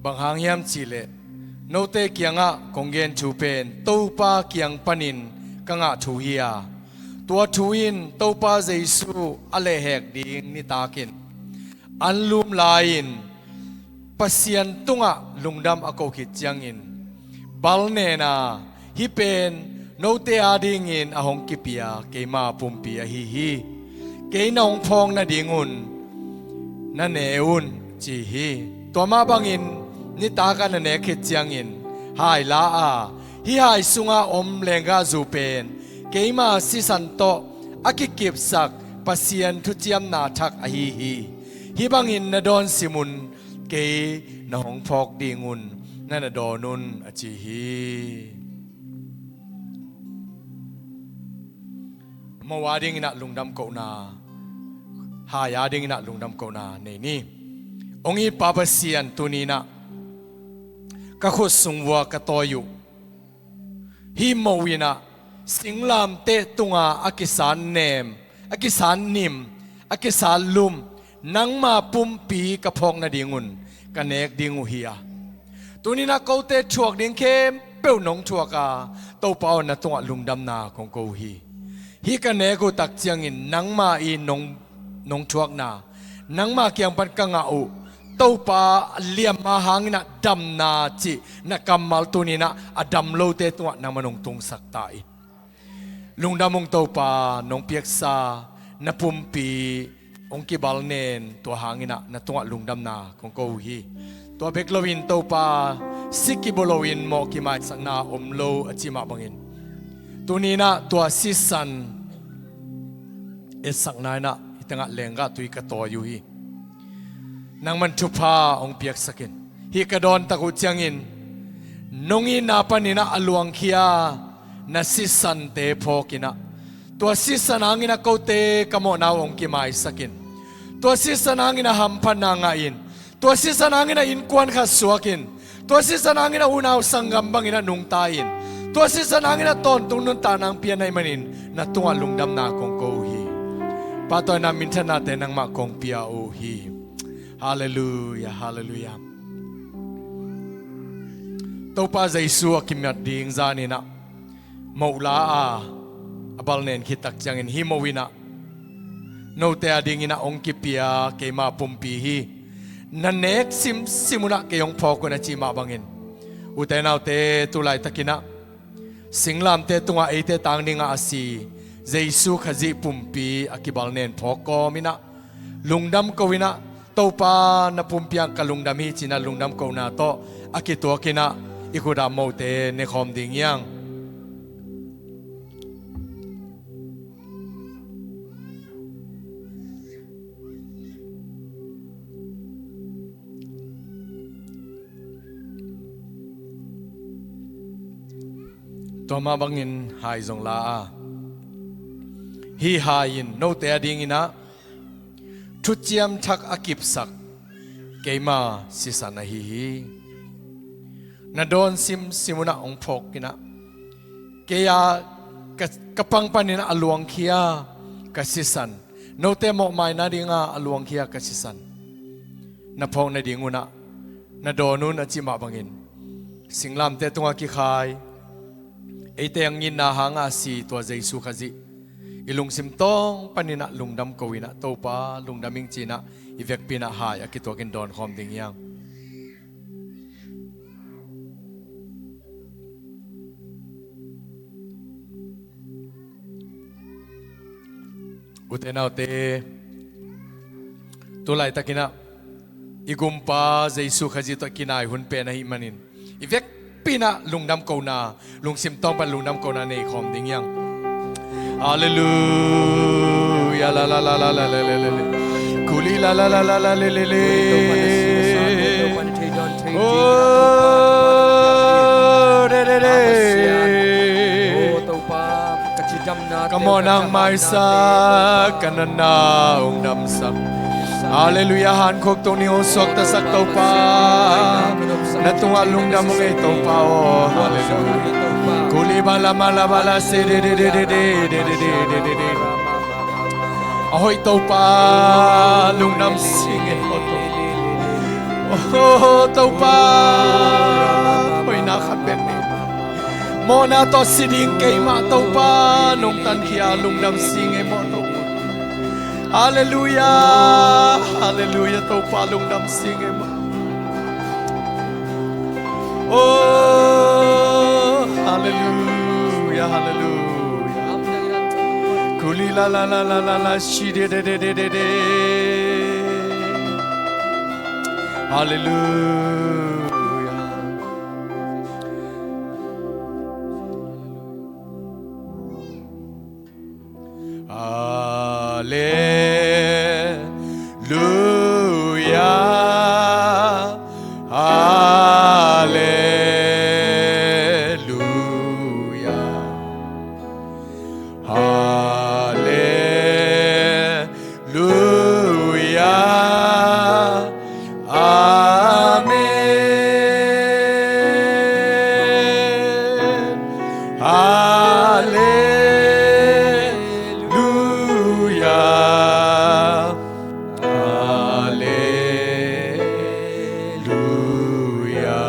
Bang hang hiam cihleh, note kiangah kong gen thu pen Topa kiang panin ka ngah thu hi a, tua thu in Topa Jesu a lehhek ding nitakin anlum lai-in Pasian tungah lungdam a ko khit ciangin balnena, hih pen note adingin a hong kipia keima pumpi ahi hi. Kei na hong phawk nadingun na ne un, ci hi. Tua mah bangin nitak a na nek khit ciangin hai la a, hih hai sunga om lenggahzu pen keima sisan tawh a kikipsak Pasian thuciamna thak ahi hi. Hih bangin na dawn sim un, kei na hong phawk dingun na na dawn un, a ci hi. Mo a dinginah lungdam kohna, hai a dinginah lungdam kohna nei ni. Hong it Pa Pasian, tuninah ka khut sung vua ka tawi uh hih mo inah singlamteh tunga a kisan nem, a kisan nim, a kisan lum, nangma pumpi ka phawk nadingun ka nek ding uh hi a, tuninah kote thuak ding khempeuh nong thuak a, Topa aw, na tungah lungdamna kong ko uh hi. Hih ka nek uh tak ciangin nangma i nong, nong thuakna, nangma kiang pan ka ngah uh Topa liamma hanginah damna cih na kammal tuninah a dam lote tungah nangma nong tungsak ta in. Lungdam ung Topa, nong piaksa na pumpi hong kibalnen tua hanginah na tungah lungdamna kong ko uh hi. Tua bek loin Topa, si kibaw loin mawh kimaisakna om lo a ci mah bangin, tuninah tua sisan etsakna inah hih tengah lenggah tui ka tawi uh hi. Nangman thupha hong piaksakin, hih ka dawntak uh ciangin nong itna paninah a luangkhia na sisante phawkinah, tua sisan hanginah kote ka mawhna uh hong kimaisakin, tua sisan hanginah hamphatna ngahin, tua sisan hanginah innkuan khat suakin, tua sisan hanginah unau sanggam banginah nungta in, tua sisan hanginah tawntung nuntakna hong pia na hih manin na tungah lungdamna kong ko uh hi. Pahtawina minthannate nangmah kong pia uh hi. Halleluia, halleluia. Topa Jesu a kimat ding zaninah moh la a, a balnen khit tak ciangin hih moh inah note a dinginah hong kipia keima pumpi hi. Na nek simsim unah kei hong phawk un a ci mah bangin, ute naute, tu laitakinah singlamteh tungah eite tang dingah a si Jesu Khazih pumpi a kibalnen phawk kawminah lungdam ko inah, Topa, na pumpi ah ka lungdam hi cinah lungdam kohna tawh a kituakinah i khutah mohte nekhawm ding hiang. Tua mah bangin hai zong la a, Hih hai in note adingin ah thuciam thak a kipsak keima sisan ahi hi. Na dawn simsim un ah hong phawk in ah, kei a ka, ka pang panin ah a luangkhia ka sisan, note mawhmaina dingin ah a luangkhia ka sisan na phawk nading un ah na dawn un, a cih mah bangin singlamteh tungah kikhai, eite a ngitna hangah a si tua Jesu Khazih i lungsim tawng panin ah lungdam ko in ah, Topa lungdam ing ci in ah i vekpi in ah hai a kituakin dawnkhawm ding hi hang. Ute naute, tu laitakin ah i Gumpa Jesu Khazih tawh kinai hun pen ahih manin i vekpi in ah lungdam kona, lungsim tawng pan lungdam kona nei khawm ding hi hang. Halleluia. La la la la la la la la. Kuli la la la la la la la la. Oh, re re re. Ka mawhna hong maisak, ka natna hong damsak. Halleluia. Hankhuk tungning hong suaktasak Topa, na tungah lungdam hong ei Topa aw. Halleluia. Kuli bala mala bala se de de de. A hoih Topa, lungdam sing ei maw Topa. Oh Topa, hoihna khat bek nei. Mawhna tawh si ding keimah Topa nong tankhia, lungdam sing ei maw Topa. Halleluia. Halleluia. Topa lungdam sing ei maw. Oh, halleluia, halleluia. Kuli la la la la la la, shi de de de de de de. Halleluia. Halleluia. Halleluia. Halleluia. Amen. Halleluia. Halleluia.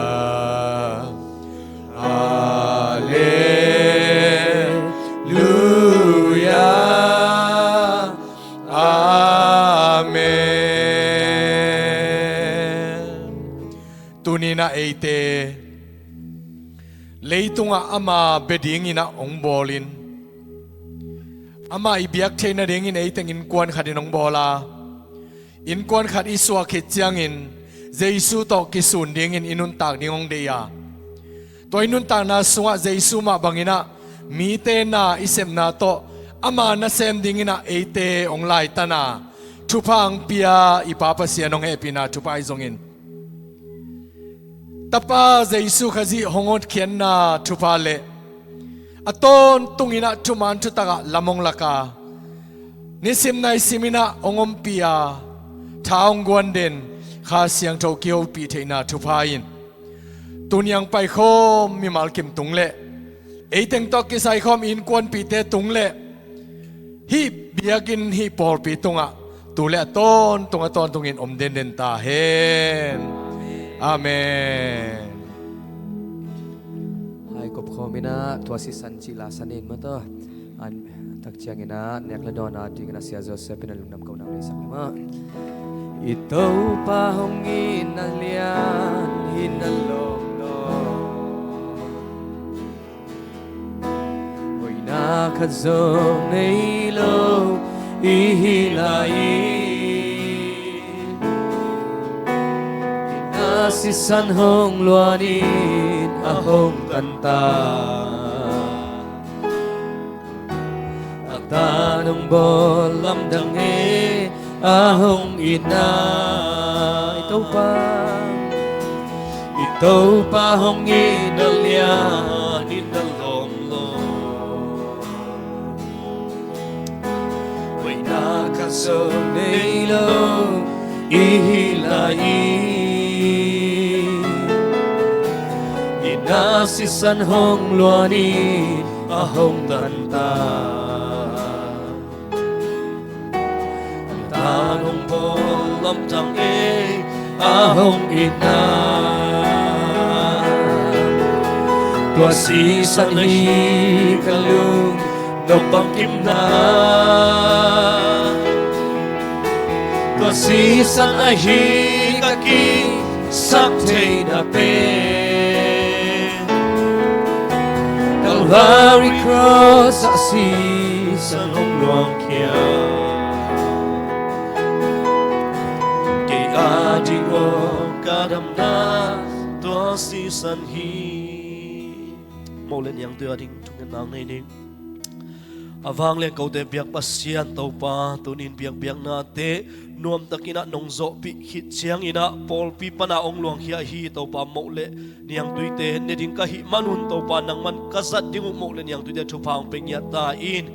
Halleluia. Amen. Tuni-in ah eite leitungah ama bia dingin ah hong bawlin, amah i biak theih nadingin eiteng innkuan khatin hong bawl a, innkuan khat i suah khit ciangin Jesu tawh kisun dingin i nuntak ding hong deih a, tua i nuntakna sungah Jesu mah bangin ah mite na i sepna tawh ama nasem dingin ah eite hong laitan a, thupha hong pia i Pa Pasian hong hehpihna thupha ahi zongin, Tapa Jesu Khazih hong hotkhiatna thupha le a tawntungin ah thuman thutakah lam hong lak a, nisim naisim in ah hong ompih a, tha hong guanden, Kha Siangtho kihopih theihna thupha in tuni-a hong paikhawm mimal kim tung le eiteng tawh kisaikhawm innkuanpihte tung le hih biakinn, hih pawlpi tungah tu le a tawntung a tawntungin om denden ta hen. Amen. Hai kop khawm in ah tua sisan cih la san in mataw. An tak ciangin ah nek le dawn a dingin ah Sia Joseph in a lungdam kohna nei sak le mah. I Topa hong itna lian hi na lawm law. Hoihna khat zong nei lo i hi lai-in, i na sisan hong luanin a hong tanta. A tan hong bawl lamdang e, a hong itna i Topa, i Topa hong itna lian in a lawm law. Zo nei lo i hi lai i, i na sisan hong luan i a hong dan ta. Tan hong bawl lamdang ei a hong itna. Tua sisan ahi ka lung nop bangkimna. Tua sisan ahi ka kisak theihna pen. Calvary cross ah sisan hong luangkhia. Kei a ding aw ka damna tua sisan hi. Moh le niangtui a ding thungetna nei ning. A vang le kote biak Pasian Topa, tunin biakbiaknate nuamtakin ah nong zawhpih khit ciangin ah pawlpi pana hong luangkhia hi. Topa, moh le niangtuite ne ding ka hih manun Topa, nangman ka zat ding uh moh le niangtuite thupha hong pe ngiat ta in.